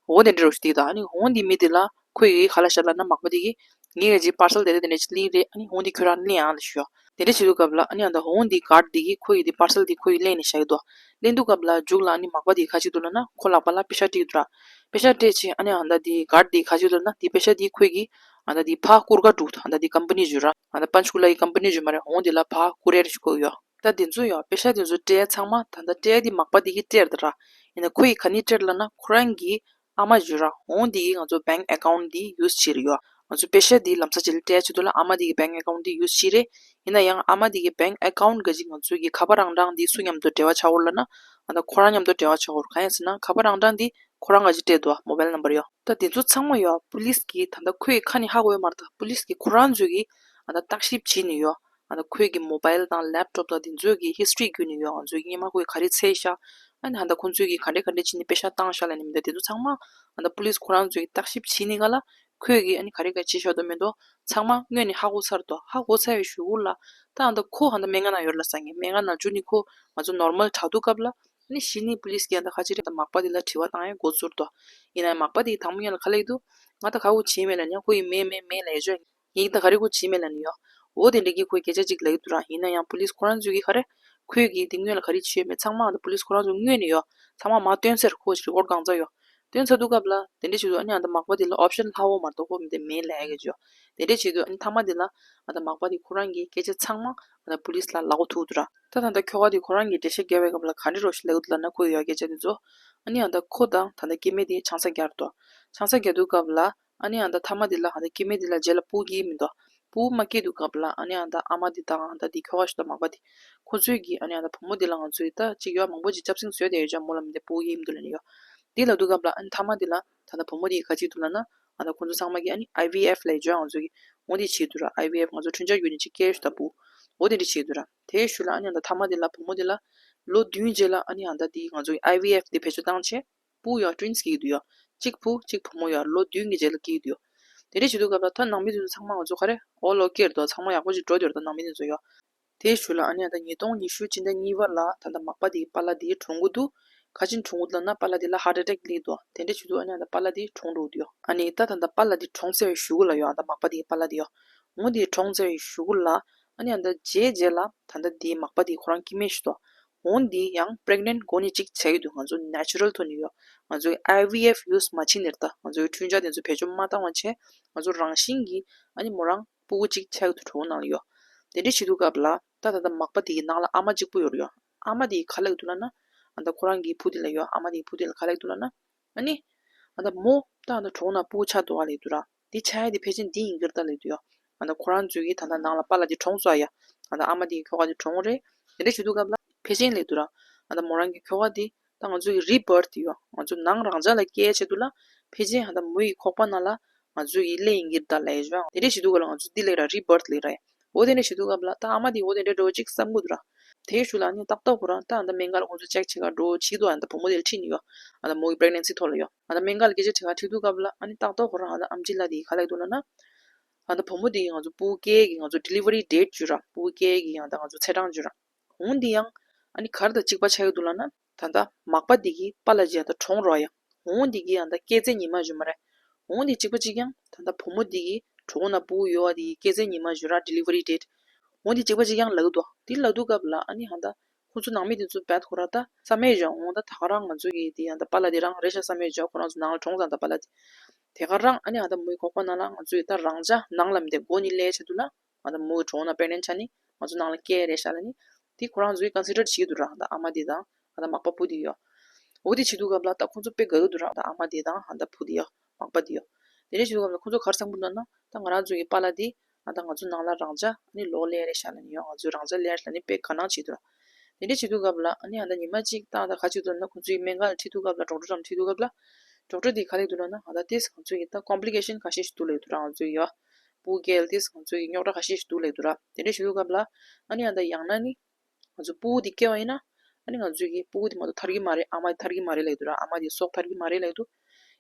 འོ་དེ་འདྲ་རོ་ཞིག་དེ་ད་ཨ་ནི་འོ་འདི་མི་དེ་ལ་ཁོས་གིས་ག་ལབ་ཤག་ལབ་ན་མག་པ་དེ་གིས་ངའི་ག་ཅིག་parcel་དེ་འདྲ་དེ་འདྲ་ཅིག་ལེན་རེད། ཨ་ནི་འོ་འདི་ཁྱོད་རང་ལེན་ཨང་ལབ་ཞུ་ཡ། དེ་འདྲ་བྱེད་དུས་སྐབས་ལ་ཨ་ནི་ཨ་ད་འོ་འདི་guard་དེ་གིས་ཁོ་ཡི་དེ་parcel་དེ་ཁོ་ཡིས་ལེན་ནས་བཞག་གི་འདུག་ལེན་དུས་སྐབས་ལ་མཇུག་ལ་ཨ་ནི་མག་པ་དེ་ག་ཅིག་འདུག་ལབ་ན་ཁོ་ལག་པ་ལ་པེ་ཤ་སྤྲད་འདུག་ར། པེ་ཤ་སྤྲད་ཆེ་ཨ་ནི་ཨ་ད་དེ་guard་དེ་ག་ཅིག་འདུག་ལབ་ན་དེ་པེ་ཤ་དེ་ཁོས་གིས་ཨ་ད་དེ་ཕར་བསྐུར་ག་འགྲོ་གི་འདུག་ཨ་ད་དེ་company་ཞིག་ཡོད་ར། ཨ་ད་པན་ཆ་ཀུ་ལ་ཡི་company་ཞིག་མ་རེད། འོ་འདི་ལ་ཕར་བསྐུར་ཡ་ཞིག་དགོས་ཡོད། ད་དེ་ཚོ་ཡོད་པེ་ཤ་དེ་ཚོ་སྤྲད་ཚང་མ་ད་ད་སྤྲད་དེ་མག་པ་དེ་གིས་སྤྲད་དེ་ར། ཡིན་ན་ཁོ་ཡིས་ག་ནས་སྤྲད་ལབ་ན་ཁོ་རང་གི་ཨ་མ་ཞིག་ཡོད་ར། འོ་འདི་གིས་ང་ཚོ་bank account་འདི་use་བྱེད་རེད་ཡོད། ང་ཚོ་པེ་ཤ་འདི་ལམ་སང་ཅིག་ལ་སྤྲད་ཆེད་དུ་ལ་ཨ་མ་འདི་གི་bank account་འདི་use་བྱེད་རེད། ཡིན་ན་ཡང་ཨ་མ་འདི་གི་bank account་ག་ཅིག་ང་ཚོ་གི་ཁ་པར་རང་གྲངས་འདི་སུ་མཉམ་དུ་འབྲེལ་བ་ཆགས་ཡོད་ལབ་ན་ཨ་ད་ཁོ་རང་མཉམ་དུ་འབྲེལ་བ་ཆགས་ཡོད། གང་ཡིན་ཟེར་ན་ཁ་པར་རང་གྲངས་འདི་ཁོ་རང་ག་ཅིག་སྤྲད་འདུག mobile number་ཡོད། ད་དེ་ཚོ་ཚང་མ་ཡོད་police་གིས་ད་ལྟ་ཁོའི་ཁ་ནས་ཧ་གོ་ཡོད་མ་རེད། ད་police་གིས་ཁོ་རང་ཚོ་གིས་ཨ་ད་བརྟག་ཞིབ་བྱེད་ནས་ཡོད། ཨ་ད་ཁོའི་གི་mobile་དང་laptop་དང་དེ་ཚོའི་གི་history་བརྒྱུད་ནས་ཡོད། ང་ཚོའི་གི་སྔོན་མ་ཁོས་ག་རེ་འཚོལ་ཤག་ཨ་ནི་ཨ་ད་ཁོ་ཚོས་གི་ག་འདྲས་ག་འདྲས་བྱས་ནས་པེ་ཤ་བཏང་ཤག་ལབ་ནས་མི་འདུག་དེ་ཚོ་ཚང་མ་ཨ་ད་police་ཁོ་རང་ཚོས་གི་བརྟག་ཞིབ་བྱེད་ནས་ག་ལ་ཁོས་གི་ཨ་ནི་ག་རེ་ག་རེ་བྱེད་ཤག་འདུག་མི་འདུག་ཚང་མ་སྔོན་ནས་ཧ་གོ་ཚར་འདུག་ཧ་གོ་ཚར་བའི་གཞུག་གུ་ལ་ད་ཨ་ད་ཁོ་ཨ་ད་སྨན་ཁང་ནང་ཡོད་ལབ་ས་ངས་སྨན་ཁང་ནང་འཇུག་ནས་ཁོ་ང་ཚོ་normal་དྲག་དུས་སྐབས་ལ་ཨ་ནི་གཞི་ནས་police་གིས་ཨ་ད་ཁ་ཅིག་རེད་ད་མག་པ་དེ་ལ་དྲི་བ་བཏང་ཡ་འགོ་ཚུགས་འདུག་ཡིན་ན་ཡང་མག་པ་དེ་དང་པོ་ཉིད་ལ་ག་ལབ་ཀྱི་འདུག་ང་ད་ག་གོ་བྱས་མེད་ལབ་ནས་ཡང་ཁོ་ཡིས་མེད་མེད་མེད་ལབ་ཡ་ཅོ། ངས་ད་ག་རེ་གོ་བྱས་མེད་ལབ་ནས་ཡོད། འོ་དེ་འདྲ་གི་ཁོས་སྐད་ཆ་གཅིག་ལབ་ཀྱི་འདུག་ར། ཡིན་ན་ཡང་police་ཁོ་རང་ཚོས་གི་ག་རེ་ཁོས་གི་དེ་སྔོན་ལ་ག་རེ་བྱས་མེད་ཚང་མ་ཨ་ད་police་ཁོ་རང་ཚོ་སྔོན་ནས་ཡོད། ཚང་མ་མར་སྟོན་ཚར། ཁོ་ཅིག་record་གང་ཚ་ཡོད། སྟོན་ཚར་དུས་སྐབས་ལ་དེ་འདྲ་བྱེད་དུས་ཨ་ནི་ཨ་ད་མག་པ་དེ་ལ་option་ལྷག་པ་མ་གཏོགས་ཁོ་མི་དེ་མེད་ལབ་ཡ་གི་ཅོ། དེ་འདྲ་བྱེད་དུས་ཨ་ནི་མཐའ་མ་དེ་ལ་ཨ་ད་མག་པ་དེ་ཁོ་རང་གི་སྐད་ཆ་ཚང་མ་ཨ་ད་police་ལ་ལབ་གོ་ཐུག་འདུག་ར། ད་ད་ད་ཁྱོ་ག་དེ་ཁོ་རང་གི་འགྲེལ་བཤད་རྒྱག་པའི་སྐབས་ལ་ག་འདྲ་རོ་ཞིག་ལབ་ཀྱི་འདུག་ལབ་ན་ཁོས་ཡོད་སྐད་ཆ་དེ་ཚོ་ཨ་ནི་ཨ་ད་ཁོ་དང་ད་ད་སྐྱེ་དམན་དེ་ཆང་ས་བརྒྱབ་འདུག་ཆང་ས་བརྒྱབ་དུས་སྐབས་ལ། ཨ་ནི་ཨ་ད་མཐའ་མ་དེ་ལ་ཨ་ད་སྐྱེ་དམན་དེ་ལ་རྗེས་ལ་སྤུ་གུ་སྐྱེ་གི་མི་འདུག་སྤུ་གུ་མ་སྐྱེ་དུས་སྐབས་ལ་ཨ་ནི་ཨ་ད་ཨ་མ་དེ་དང་ཨ་ད་དེ་ཁྱོ་ག་ཞིག་དང་མག་པ་དེ་ཁོ་ཚོས་ཀྱིས་ཨ་ནི་ཨ་ད་བུ་མོ་དེ་ལ་ང་ཚོས་ད་ཅིག་ཡོད་མང་པོ་ཅིག་སྐྱབས་སེང་བཟོས་བསྡད་ཡོད་ཅག་མོ་ལ་མི་དེ་སྤུ་གུ་སྐྱེ་གི་མི་འདུག་ལབ་ནས་ཡོད། དེ་ལབ་དུས་སྐབས་ལ་ཨ་ནི་མཐའ་མ་དེ་ལ་ད་ད་བུ་མོ་དེ་ག་ཅིག་འདུག་ལབ་ན་ཨ་ད་ཁོ་ཚོ་ཚང་མ་གིས་ཨ་ནི་I V F་ལབ་ཡོད་ཅག་ང་ཚོ་གིས་འོ་དེ་བྱས་འདུག་ར། I V F་ང་ཚོ་འཁྲུན་ཆ་བརྒྱུད་ནས་ཅིག་སྐྱེ་ཞིག་ད་སྤུ་གུ་འོ་དེ་འདྲ་བྱས་འདུག་ར། དེའི་ཤུལ་ལ་ཨ་ནི་ཨ་ད་མཐའ་མ་དེ་ལ་བུ་མོ་དེ་ལ་ལོ་བདུན་རྗེས་ལ་ཨ་ནི་ཨ་ད་དེ་ང་ཚོ་གིས་I V F་དེ་བེད་སྤྱོད་བཏང་བྱས། སྤུ་གུ་ཡང་twins་སྐྱེ་གི་འདུག་ཡ། གཅིག་བུ་གཅིག་བུ་མོ་ཡ་ལོ་བདུན་གྱི་རྗེས་ལ་སྐྱེ་གི་འདུག་ཡ། དེ་འདྲ་བྱེད་དུས་སྐབས་ལ་ད་ནང་མི་དེ་ཚོ་ཚང་མ་ང་ཚོ་ག་རེ་ཨོ་ལོ་སྐྱེ་འདུག་ཚང་མ་ཡག་པོ་ཅིག་འགྲོ་འདུག་ད་ནང་མི་དེ་ཚོ་ཡ། དེའི་ཤུལ་ལ་ཨ་ནི་ཨ་ད་ཉིས་སྟོང་ཉི་ཤུ་སྤྱི་ཟླ་གཉིས་པ་ལ་ད་ལྟ་མག་པ་དེ་གི་པཱ་ལགས་དེ་གྲོངས་གི་འདུག་ག་ཅི་གྲོངས་གི་འདུག་ལབ་ན་པཱ་ལགས་དེ་ལ་heart attack་སླེབས་འདུག་དེ་འདྲ་བྱེད་དུས་ཨ་ནི་ཨ་ད་པཱ་ལགས་དེ་གྲོངས་འགྲོ་གི་འདུག་ཡ། ཨ་ནི་ད་ད་ལྟ་པཱ་ལགས་དེ་གྲོངས་ཚར་བའི་གཞུག་གུ་ལ་ཡ་ཨ་ད་མག་པ་དེ་གི་པཱ་ལགས་དེ་ཡ། འོ་དེ་གྲོངས་ཚར་བའི་གཞུག་གུ་ལ་ཨ་ནི་ཨ་ད་རྗེས་རྗེས་ལ་ད་ལྟ་དེ་མག་པ་དེ་ཁོ་རང་སྐྱེ་དམན་ཞིག་འདུག་འོ་འདི་ཡང་pregnant་འགོ་ནས་གཅིག་བྱས་ཡོད་དུས་ང་ཚོ་natural་ཐོག་ནས་ཡོད། ང་ཚོའི་I V F་use་མ་བྱས་ནས་ད་ང་ཚོའི་འཁྲུན་ཆ་དེ་ཚོ་བེད་སྤྱོད་མ་བཏང་བ་བྱས་ང་ཚོ་རང་བཞིན་གྱིས་ཨ་ནི་མོ་རང་སྤུ་གུ་གཅིག་ཆགས་ཡོད་དུས་གྲོངས་ནང་ལ་ཡོད། དེ་འདྲ་བྱེད་དུས་སྐབས་ལ་ད་ད་ལྟ་མག་པ་དེ་གི་ནང་ལ་ཨ་མ་གཅིག་པུ་ཡོད་རེད་ཡོད། ཨ་མ་དེ་གིས་ག་ལབ་ཀྱི་འདུག་ལབ་ན་ཨ་ད་ཁོ་རང་གི་བུ་དེ་ལ་ཡོད། ཨ་མ་དེ་གི་བུ་དེ་ལ་ག་ལབ་ཀྱི་འདུག་ལབ་ན། ཨ་ནི། ཨ་ད་མོ། ད་ཨ་ད་གྲོངས་ན་སྤུ་གུ་ཆགས་འདུག་ཨ་ལབ་ཀྱི་འདུག་ར། འདི་ཆགས་ཡ་དེ་ཕལ་ཆེར་འདི་ཡིན་གྱི་རེད་ད་ལབ་ཀྱི་འདུག་ཡ། ཨ་ད་ཁོ་རང་ཚོས་ཀྱིས་ད་ལྟ་ནང་ལ་པཱ་ལགས་འདི་གྲོངས་སོང་ཨ་ཡ། ཨ་ད་ཨ་མ་འདི་གི་ཁྱོ་ག་འདི་གྲོངས་རེད། དེ་འདྲ་བྱེད་དུས་སྐབས་ལ་ཕལ་ཆེར་ལབ་ཀྱི་འདུག་ར། ཨ་ད་མོ་རང་གི་ཁྱོ་ག་འདི་ད་ང་ཚོ་གི་rebirth་ཡོད། ང་ཚོ་ནང་རང་ཅག་ལ་སྐྱེ་ཡ་ཆེད་དུ་ལ་ཕལ་ཆེར་ཨ་ད་མོ་ཡི་ཁོག་པ་ནང་ལ་ང་ཚོ་གི་སླེབས་ཡིན་གྱི་རེད་ད་ལབ་ཡ་ཞོ། དེ་འདྲ་བྱེད་དུས་སྐབས་ལ་ང་ཚོ་འདི་ལབ་ཀྱི་ར་rebirth་ལབ་ཀྱི་ར་ཡ། འོ་དེ་འདྲ་བྱེད་དུས་སྐབས་ལ་ད་ཨ་མ་དེ་འོ་དེ་འདྲ་འདྲ་བོ་ཅིག་བསམ་གྱི་འདུག་ར། དེའི་གཞུག་ལ་ཨ་ནི་ཏག་ཏག་ཁོ་རང་ད་ཨ་ད་སྨན་ཁང་ལ་ཁོང་ཚོ་check་བྱེད་ག་འགྲོ་བྱེད་དུས་ཨ་ད་བུ་མོ་དེ་ལ་ཁྲིད་ནི་ཡོད། ཨ་ད་མོ་གི་pregnancy་ཐོག་ལ་ཡོད། ཨ་ད་སྨན་ཁང་ལ་སྐད་ཆ་དྲི་ག་ཁྲིད་དུས་སྐབས་ལ་ཨ་ནི་ཏག་ཏག་ཁོ་རང་ཨ་ད་ཨེམ་ཆི་ལགས་དེ་ག་ལབ་ཀྱི་འདུག་ལབ་ན། ད་ལྟ་བུ་མོ་འདི་གིས་ང་ཚོ་སྤུ་གུ་སྐྱེ་ཡས་ཀྱི་ང་ཚོ་delivery date་བརྗོད་ར། སྤུ་གུ་སྐྱེ་ཡས་ཀྱི་ཡང་ད་ང་ཚོ་ཚེས་གྲངས་བརྗོད་ར། འོ་འདི་ཡང་ཨ་ནི་ག་རེ་དང་གཅིག་པ་ཆགས་ཀྱི་འདུག་ལབ་ན། ད་ལྟ་མག་པ་འདི་གིས་པཱ་ལགས་ཅིག་ཡང་ད་གྲོངས་ར་ཡ། འོ་འདི་གི་ཡང་ད་སྐྱེས་ཚེས་ཉི་མ་བརྗོད་མ་རེད། འོ་འདི་གཅིག་པ་གཅིག་རྐྱང་ད་ལྟ་བུ་མོ་འདི་གི་གྲོངས་ན་སྤུ་གུ་ཡོད་པ་འདི་གི་སྐྱེས་ཚེས་ཉི་མ་བརྗོད་ར། delivery date། འོ་འདི་གཅིག་པ་གཅིག་རྐྱང་ལབ་ཀྱི་འདུག་འདི་ལབ་དུས་སྐབས་ལ་ཨ་ནི་ཡང་ད་ཁོང་ཚོ་ནང་མི་དེ་ཚོ་བད་ཁོ་ར་ད་བསམ་ཡས་བྱུང་། འོ་ད་ད་ག་རང་ང་ཚོ་གི་དེ་ཡང་ད་པཱ་ལགས་དེ་རང་རེད་ཤག་བསམ་ཡས་བྱུང་། ཁོ་རང་ཚོ་ནང་ལ་གྲོངས་ཙང་ད་པཱ་ལགས་དེ། དེ་ག་རང་ཨ་ནི་ཡང་ད་མོའི་ཁོག་པ་ནང་ལ་ང་ཚོ་ཡི་ད་རང་ཅག་ནང་ལ་མི་དེ་མགོ་ནས་སླེབས་ཆེད་དུ་ལ། ང་ད་མོའི་གྲོངས་ན་པེ་རེན་ཆ་ནི་ང་ཚོ་ནང་ལ་སྐྱེས་རེད་ཤག་ལབ་ནི། དེ་ཁོ་རང་ཚོས་consider་བྱེད་ཀྱི་འདུག་ར། ད་ཨ་མ་དེ་དང་ད་མག་པ་སྤུ་དེ་ཡོད། འོ་དེ་བྱེད་དུས་སྐབས་ལ་ད་ཁོང་ཚོ་དཔེ་དགའ་གི་འདུག་ར། ད་ཨ་མ་དེ་དང་ད་སྤུ་དེ་ཡོད། མག་པ་དེ་ཡོད། དེ་འདྲ་བྱེད་དུས་སྐབས་ལ་ཁོང་ཚོ་ག་རེ་བསམ་གྱི་འདུག་ན། ད་ང་རང་ཚོ་གི་པཱ་ལགས་དེ་ཨ་ད་ང་ཚོ་ནང་ལ་རང་ཅག་ཨ་ནི་ལོག་སླེབས་རེད་ཤག་ལབ་ནི་ཡོད། ང་ཚོའི་རང་ཅག་སླེབས་ལབ་ནི་དཔེ་དགའ་སྣང་བྱེད་འདུག་ར། དེ་འདྲ་བྱེད་དུས་སྐབས་ལ་ཨ་ནི་ཨ་ད་ཉི་མ་གཅིག་ད་ད་ག་བྱེད་འདུག་ན། ཁོང་ཚོའི་སྨན་ཁང་ལ་ཁྲིད་དུས་སྐབས་ལ། ཌོག་ཊར་འགྲམ་ཁྲིད་དུས་སྐབས་ལ། ཌོག་ཊར་དེ་ག་ལབ་ཀྱི་འདུག་ལབ་ན། ཨ་ད་དེ་ང་ཚོ་གི་ད་complication་ཁ་ཤས་ཤིག་འདུག་ལབ་ཀྱི་འདུག་ར། ང་ཚོའི་ཡོད། སྤུ་གུ་སྐྱེ་ཡས་དེ་ང་ཚོ་གི་རྙོག་དྲ་ཁ་ཤས་ཤིག་འདུག་ལབ་ཀྱི་འདུག་ར། དེ་འདྲ་བྱེད་དུས་སྐབས་ལ་ཨ་ནི་ཨ་ད་ཡང་ན་ནི་ང་ཚོ་སྤུ་གུ་དེ་སྐྱེ་བ་ཡིན་ན། ཨ་ནི་ང་ཚོའི་གི་སྤུ་གུ་དེ་མ་གཏོགས་ཐར་གྱི་མ་རེད། ཨ་མ་དེ་ཐར་གྱི་མ་རེད་ལབ་ཀྱི་འདུག་ར། ཨ་མ་དེ་སྲོག་ཐར་གྱི་མ་རེད་ལབ་ཀྱི་འདུག་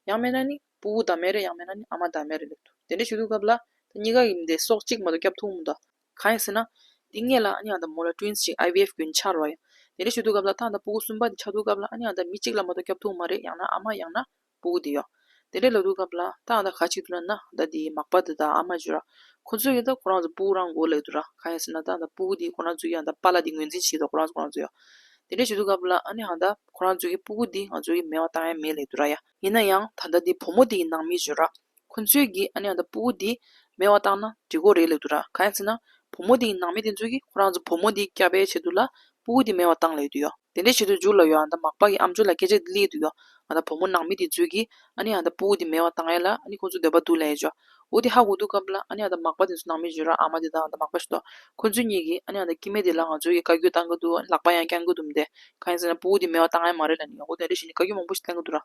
ཡང་མིན་ན་ནི་སྤུ་གུ་བདག་མེད་རེད། ཡང་མིན་ན་ནི་ཨ་མ་བདག་མེད་རེད་ལབ་ཀྱི་འདུག་དེ་འདྲ་བྱེད་དུས་སྐབས་ལ་ད་གཉིས་ཀ་གི་མི་དེ་སྲོག་གཅིག་མ་གཏོགས་བསྐྱབ་ཐུབ་མི་འདུག་གང་ཡིན་ཟེར་ན། དེ་སྔོན་ལ་ཨ་ནི་ཨ་ད་མོ་ལ་ཊུ་ཝིན་སི་ཅིག་ཨའི་ཝི་ཨེཕ་རྒྱུན་ཆགས་རེད་པ། ཡ། དེ་འདྲ་བྱེད་དུས་སྐབས་ལ་ད་ཨ་ད་སྤུ་གུ་གསུམ་པ་དེ་ཆགས་དུས་སྐབས་ལ་ཨ་ནི་ཨ་ད་མི་གཅིག་ལ་མ་གཏོགས་བསྐྱབ་ཐུབ་མ་རེད། ཡང་ན་ཨ་མ་ཡང་ན་སྤུ་གུ་དེ་ཡོད། དེ་འདྲ་ལབ་དུས་སྐབས་ལ་ད་ཨ་ད་ག་བྱེད་འདུག་ལབ་ན། ད་དེ་མག་པ་དེ་དང་ཨ་མ་བརྗོད་ར། ཁོ་ཚོས་ཡང་ད་ཁོ་རང་ཚོ་སྤུ་གུ་རང་དགོས་ལབ་ཀྱི་འདུག་ར། གང་ཡིན་ཟེར་ན་ད་ཨ་ད་སྤུ་གུ་དེ་ཁོ་རང་ཚོས་ཡང་ད་པཱ་ལགས་དེ་ངོས་འཛིན་བྱེད་དོ། ཁོ་རང་ཚོ་ཁོ་རང་ཚོ་ཡོད། དེ་འདྲ་བྱེད་དུས་སྐབས་ལ་ཨ་ནི་ཨ་ད་ཁོ་རང་ཚོ་གི་སྤུ་གུ་དེ་ང་ཚོ་གི་མེད་པ་བཏང་ཡ་མེད་ལབ་ཀྱི་འདུག་ར། ཡ། ཡིན་ན་ཡང་ད་ལྟ་དེ་བུ་མོ་དེ་ཡི་ནང་མི་བརྗོད་ར། ཁོ་ཚོས་གི་ཨ་ནི་ཨ་ད་སྤུ་གུ་དེ་མེད་པ་བཏང་ན་འགྲིག་གི་རེད་ལབ་ཀྱི་འདུག་ར། གང་ཡིན་ཟེར་ན་བུ་མོ་དེ་ཡི་ནང་མི་དེ་ཚོས་གི་ཁོ་རང་ཚོ་བུ་མོ་དེ་བསྐྱབ་པའི་ཆེད་དུ་ལ་སྤུ་གུ་དེ་མེད་པ་བཏང་ལབ་ཀྱི་འདུག་ཡ། དེ་འདྲའི་ཆེད་དུ་མཇུག་ལ་ཡ་ཨ་ད་མག་པ་གི་ཨམ་ཅོག་ལ་སྐད་ཆ་དེ་སླེབས་ཀྱི་འདུག་ཡ། ཨ་ད་བུ་མོ་ནང་མི་དེ་ཚོས་གི་ཨ་ནི་ཨ་ད་སྤུ་གུ་དེ་མེད་པ་བཏང་ཡ་ལ་ཨ་ནི་ཁོ་ཚོ་འདོད་པ་འདུག་ལབ་ཡ་ཅོ། འོ་དེ་ཧ་གོ་དུས་སྐབས་ལ་ཨ་ནི་ཨ་ད་མག་པ་དེ་ཚོ་ནང་མི་བརྗོད་ར། ཨ་མ་དེ་དང་ཨ་ད་མག་པ་ཞིག་ཏོ། ཁོ་ཚོ་གཉིས་ཀྱིས་ཨ་ནི་ཨ་ད་སྐྱེ་དམན་དེ་ལ་ང་ཚོ་གི་བཀའ་བཀྱོན་བཏང་གི་འདུག་ལག་པ་ཡང་བརྐྱང་གི་འདུག་མི་དེ། གང་ཡིན་ཟེར་ན་སྤུ་གུ་དེ་མེད་པ་བཏང་ཡ་མ་རེད་ལབ་ནི། འོ་དེ་འདྲ་བྱས་ནས་བཀའ་བཀྱོན་མང་པོ་ཞིག་བཏང་གི་འདུག་ར།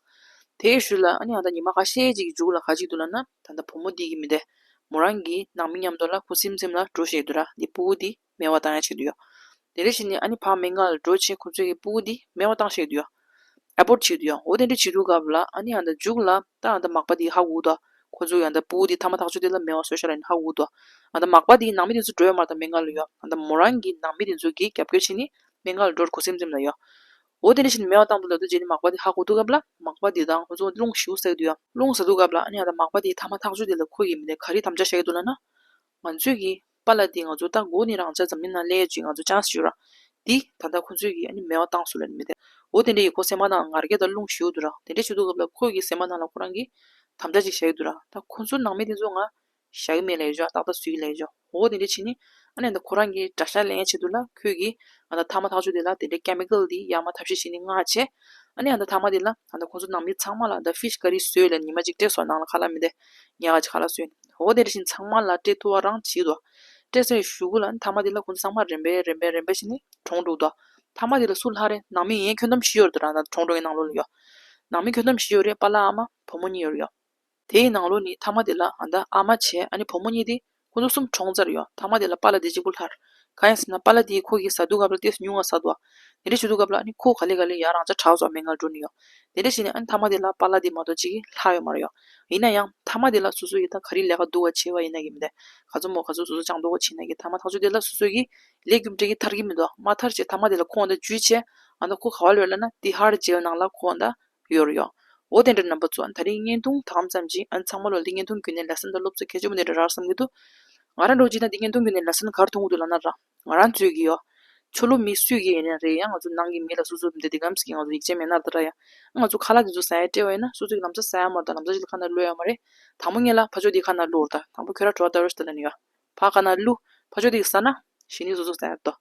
དེའི་ཤུལ་ལ་ཨ་ནི་ཨ་ད་ཉི་མ་ཁ་ཤས་ཅིག་གི་མཇུག་ལ་ག་ཅིག་འདུག་ལབ་ན། ད་ད་བུ་མོ་དེ་གི་མི་དེ་མོ་རང་གི་ནང་མི་མཉམ་དུ་ལ་ཁུ་སིམ་སིམ་ལ་འགྲོ་བཞིན་འདུག་ར། དེ་སྤུ་གུ་དེ་མེད་པ་བཏང་ཡ་ཆེད་དུ་ཡ། དེ་འདྲ་བྱས་ནས་ཨ་ནི་ཕར་སྨན་ཁང་ལ་འགྲོ་བྱས་ཁོ་ཚོས་ཀྱི་སྤུ་གུ་དེ་མེད་པ་བཏང་བཞིན་འདུག་ཡ། ཨེ་བོར་ཊི་བྱེད་དུས་ཡང་། འོ་དེ་འདྲ་བྱེད་དུས་སྐབས་ལ་ཨ་ནི་ཨ་ད་མཇུག་ལ་ད་ཨ་ད་མག་པ་དེ་ཧ་གོ་འདུག་ཁོ་ཚོ་ཡང་ད་སྤུ་གུ་དེ་ཐ་མ་ཐག་ཆོད་དེ་ལ་མེད་པ་བཟོས་ཤག་ལབ་ནི་ཧ་གོ་འདུག་ཨ་ད་མག་པ་དེའི་ནང་མི་དེ་ཚོ་འགྲོ་ཡོད་མ་རེད་ད་སྨན་ཁང་ལ་ཡ། ཨ་ད་མོ་རང་གི་ནང་མི་དེ་ཚོ་གིས་རྒྱབ་སྐྱོར་བྱས་ནས་སྨན་ཁང་ལ་འགྲོ་ཁུ་སིམ་སིམ་ལ་ཡ། འོ་དེ་འདྲ་བྱས་ནས་མེད་པ་བཏང་འདུག་ལབ་དུས་རྗེས་ནས་མག་པ་དེ་ཧ་གོ་འདུག་སྐབས་ལ་མག་པ་དེ་དང་ཁོ་ཚོ་རླུང་ཞེ་པོ་ཟ་གི་འདུག་ཡ། རླུང་ཟ་དུས་སྐབས་ལ་ཨ་ནི་ཨ་ད་མག་པ་དེའི་ཐ་མ་ཐག་ཆོད་དེ་ལ་ཁོ་གི་མི་དེ་ག་རེ་དམ་བཅའ་བཞག་གི་འདུག་ལབ་ན། ང་ཚོས་ཀྱི་པཱ་ལགས་འདི་ང་ཚོ་ད་མགོ་ནས་རང་ཅག་འཛམ་གླིང་ནང་སླེབས་ཡ་ཅིག་ང་ཚོ་ཆན་སི་ཡོད་ར། འདི་ད་ལྟ་ཁོ་ཚོས་ཀྱི་ཨ་ནི་མེད་པ་བཏང་སོང་ལབ་ནི་མི་དེ། འོ་དེ་འདྲ་ཡི་ཁོ་སེམས་པ་ནང་ང་རྒྱལ་དང་རླུང་ཞེ་པོ་འདུག་ར། དེ་འདྲ་བྱེད་དུས་སྐབས་ལ་ཁོ་གི་སེམས་པ་ནང་ལ་ཁོ་རང་གི་དམ་བཅའ་ཅིག་བཞག་གི་འདུག་ར། ད་ཁོ་ཚོ་ནང་མི་དེ་ཚོ་ང་བཞག་གི་མེད་ལབ་ཡ་ཅོ། ཏག་ཏག་བཟོས་ཡིན་ལབ་ཡ་ཅོ། འོ་དེ་འདྲ་བྱས་ནི་ཨ་ནི་ད་ཁོ་རང་གི་དགྲ་ཤ་ལེན་ཡ་ཆེད་དུ་ལ་ཁོས་ཀྱི་ཨ་ད་ཐ་མ་ཐག་ཆོད་དེ་ལ་དེ་འདྲའི་ཀེ་མི་ཀལ་འདི་ཡར་མར་ཐབས་ཤེས་བྱས་ནི་མངགས་བྱས། ཨ་ནི་ཨ་ད་ཐ་མ་དེ་ལ་ཨ་ད་ཁོ་ཚོ་ནང་མི་ཚང་མ་ལ་ད་ཕིཤ་ཀ་རི་བཟོས་ལབ་ཉི་མ་གཅིག་སྤྲད་སོང་། ནང་ལ་ཁ་ལག་མི་དེ་ཉལ་ཁ་ཅིག་ཁ་ལག་བཟོས་ནི། འོ་དེ་འདྲ་བྱས་ནི་ཚང་མ་ལ་སྤྲད་ཐུབ་པ་རང་བྱས་འདུག་སྤྲད་སའི་གཞུག་གུ་ལ་ཨ་ནི་ཐ་མ་དེ་ལ་ཁོ་ཚོ་ཚང་མ་རིམ་པས་རིམ་པས་རིམ་པས་བྱས་ནི་གྲོངས་འགྲོ་འདུག་ཐ་མ་དེ་ལ་སུ་ལྷག་རེད། ནང་མི་ཡན་ཁྱོན་བསྡོམས་བཞི་ཡོད་རེད་འདུག་ར། ད་གྲོངས་འགྲོ་ཡི་ནང་ལོགས་ལ་ཡོད། ནང་མི་ཁྱོན་བསྡོམས་བཞི་ཡོད་རེད། པཱ་ལགས་ཨ་མ་བུ་མོ་གཉིས་ཡོད་རེད་ཡོད། དེའི་ནང་ལོགས་ནས་ཐ་མ་དེ་ལ་ཨ་ད་ཨ་མ་བྱས་ཨ་ནི་བུ་མོ་གཉིས་དེ་ཁོ་ཚོ་གསུམ་གྲོངས་ཚར་ཡོད། ཐ་མ་དེ་ལ་པཱ་ལགས་དེ་གཅིག་པུ་ལྷག་གང་ཡིན་ཟེར་ན་པཱ་ལགས་དེ་ཁོ་གིས་ཟ་དུས་སྐབས་ལ་ཏོག་ཙམ་ཉུང་བ་ཟ་འདུག་དེ་འདྲ་བྱེད་དུས་སྐབས་ལ་ཨ་ནི་ཁོ་ག་ལེ་ག་ལེ་ཡར་རང་ཅག་དྲག་སོང་སྨན་ཁང་འགྲོ་ནི་ཡོད། དེ་འདྲ་བྱས་ནས་ཨ་ནི་ཐ་མ་དེ་ལ་པཱ་ལགས་དེ་མ་གཏོགས་གཅིག་གིས་ལྷག་ཡོད་མ་རེད་ཡོད། ཡིན་ན་ཡང་ཐ་མ་དེ་ལ་སོ་སོ་ཡིས་ད་ག་རེ་ལས་ཀ་སྡུག་པ་བྱས་པ་ཡིན་ན་གི་མི་འདུག་ག་ཚོད་མོ་ག་ཚོད་སོ་སོ་སྦྱང་སྡུག་པ་བྱས་ན་གི་ཐ་མ་ཐག་ཆོད་དེ་ལ་སོ་སོ་གིས་ལས་རྒྱུ་འབྲས་ཀྱི་ཐར་གི་མི་འདུག་མ་ཐར་བྱས་ཐ་མ་དེ་ལ་ཁོང་ད་འཇུས་བྱས་ཨ་ནི་ཁོ་ག་བ་ལོས་ལབ་ན་དེ་ཧར་རྗེའི་ནང་ལ་ཁོང་ད་ཡོད་རེད་ཡོད། འོ་དེ་འདྲ་རྣམ་པ་ཚོ་ད་རིང་བརྙན་ཐུང་ད་གམ་ཙམ་ཅིག་ཨ་ནི་ཚང་མ་ལོ་ལ་འདི་བརྙན་ཐུང་བརྒྱུད་ནས་ལེ་སན་དང་སློབ་ཚན་གལ་ཆེན་པོ་འདི་འདྲ་རག་བསམ་གྱི་འདུག་ང་རང་འདྲ་བོ་ཅིག་ད་འདི་བརྙན་ཐུང་བརྒྱུད་ནས་ལེ་སན་ག་རེ་མཐོང་གི་འདུག་ལབ་ན་ར། ང་རང་ཚོའི་གི་ཡོད། ཆོས་ལུགས་མི་སུས་གི་ཡིན་ན་རེད་ཡ། ང་ཚོ་ནང་གི་མི་ལ་སོ་སོ་འདི་འདི་གམ་ཟིག་ང་ཚོ་ཡིག་ཆ་མེད་ན་ད་ར་ཡ། ང་ཚོ་ཁ་ལག་འདི་ཚོ་ཟ་ཡ་སྤྲད་པ་ཡིན་ན་སོ་སོ་གི་ལམ་སང་ཟ་ཡ་མ་རེད་ད། ལམ་སང་ཅིག་ལ་ཁ་ནང་བླུག་ཡ་མ་རེད། དང་པོ་ངེད་ལ་ཕ་ཕྱོགས་འདི་ཁ་ནང་བླུག་ར་ད། དང་པོ་ཁྱོད་ར་བྲོ་བ་ལྟ་རོགས་ཞེས་ལབ་ནི་ཡོད། ཕ་ཁ་ནང་བླུག་ཕ་ཕྱོགས་འདི་ཟ་ན་གཞི་ནས་སོ་སོ་ཟ་ཡ་ད།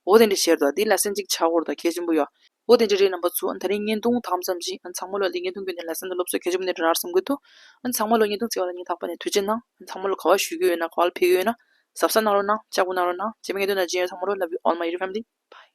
འོ་དེ་འདྲ་བྱས་ར་ད། འདི་ལེ་སན་ཅིག་ཆགས་ཡོད་ར་ད། གལ་ཆེན་པོ་ཡོད། འོ་དེ་འདྲ་རེད་རྣམ་པ་ཚོ། ད་རིང་བརྙན་ཐུང་ད་གམ་ཙམ་ཅིག་ཨ་ནི་ཚང་མ་ལོ་ལ་འདི་བརྙན་ཐུང་བརྒྱུད་ནས་ལེ་སན་དང་སློབ་ཚན་གལ་ཆེན་པོ་འདི་འདྲ་རག་བསམ་གྱི་འདུག་ཨ་ནི་ཚང་མ་ལོ་བརྙན་ཐུང་གཟིགས་པ་ལ་སྙིང་ཐག་པ་ནས་ཐུགས་རྗེ་གནང་། ཨ་ནི་ཚང་མ་ལོ་ག་བ་བཞུགས་ཀྱི་ཡོད་ན་ག་བ་ལ་ཕེབས་ཀྱི་ཡོད་ན་གཟབ་གཟབ་གནང་རོགས་གནང་། ལྕགས་པོ་གནང་རོགས་གནང་། རྗེས་མའི་བརྙན་ཐུང་ནང་མཇལ་ཡོང་། ཚང་མ་ལོ་love you all my YouTube family. Bye.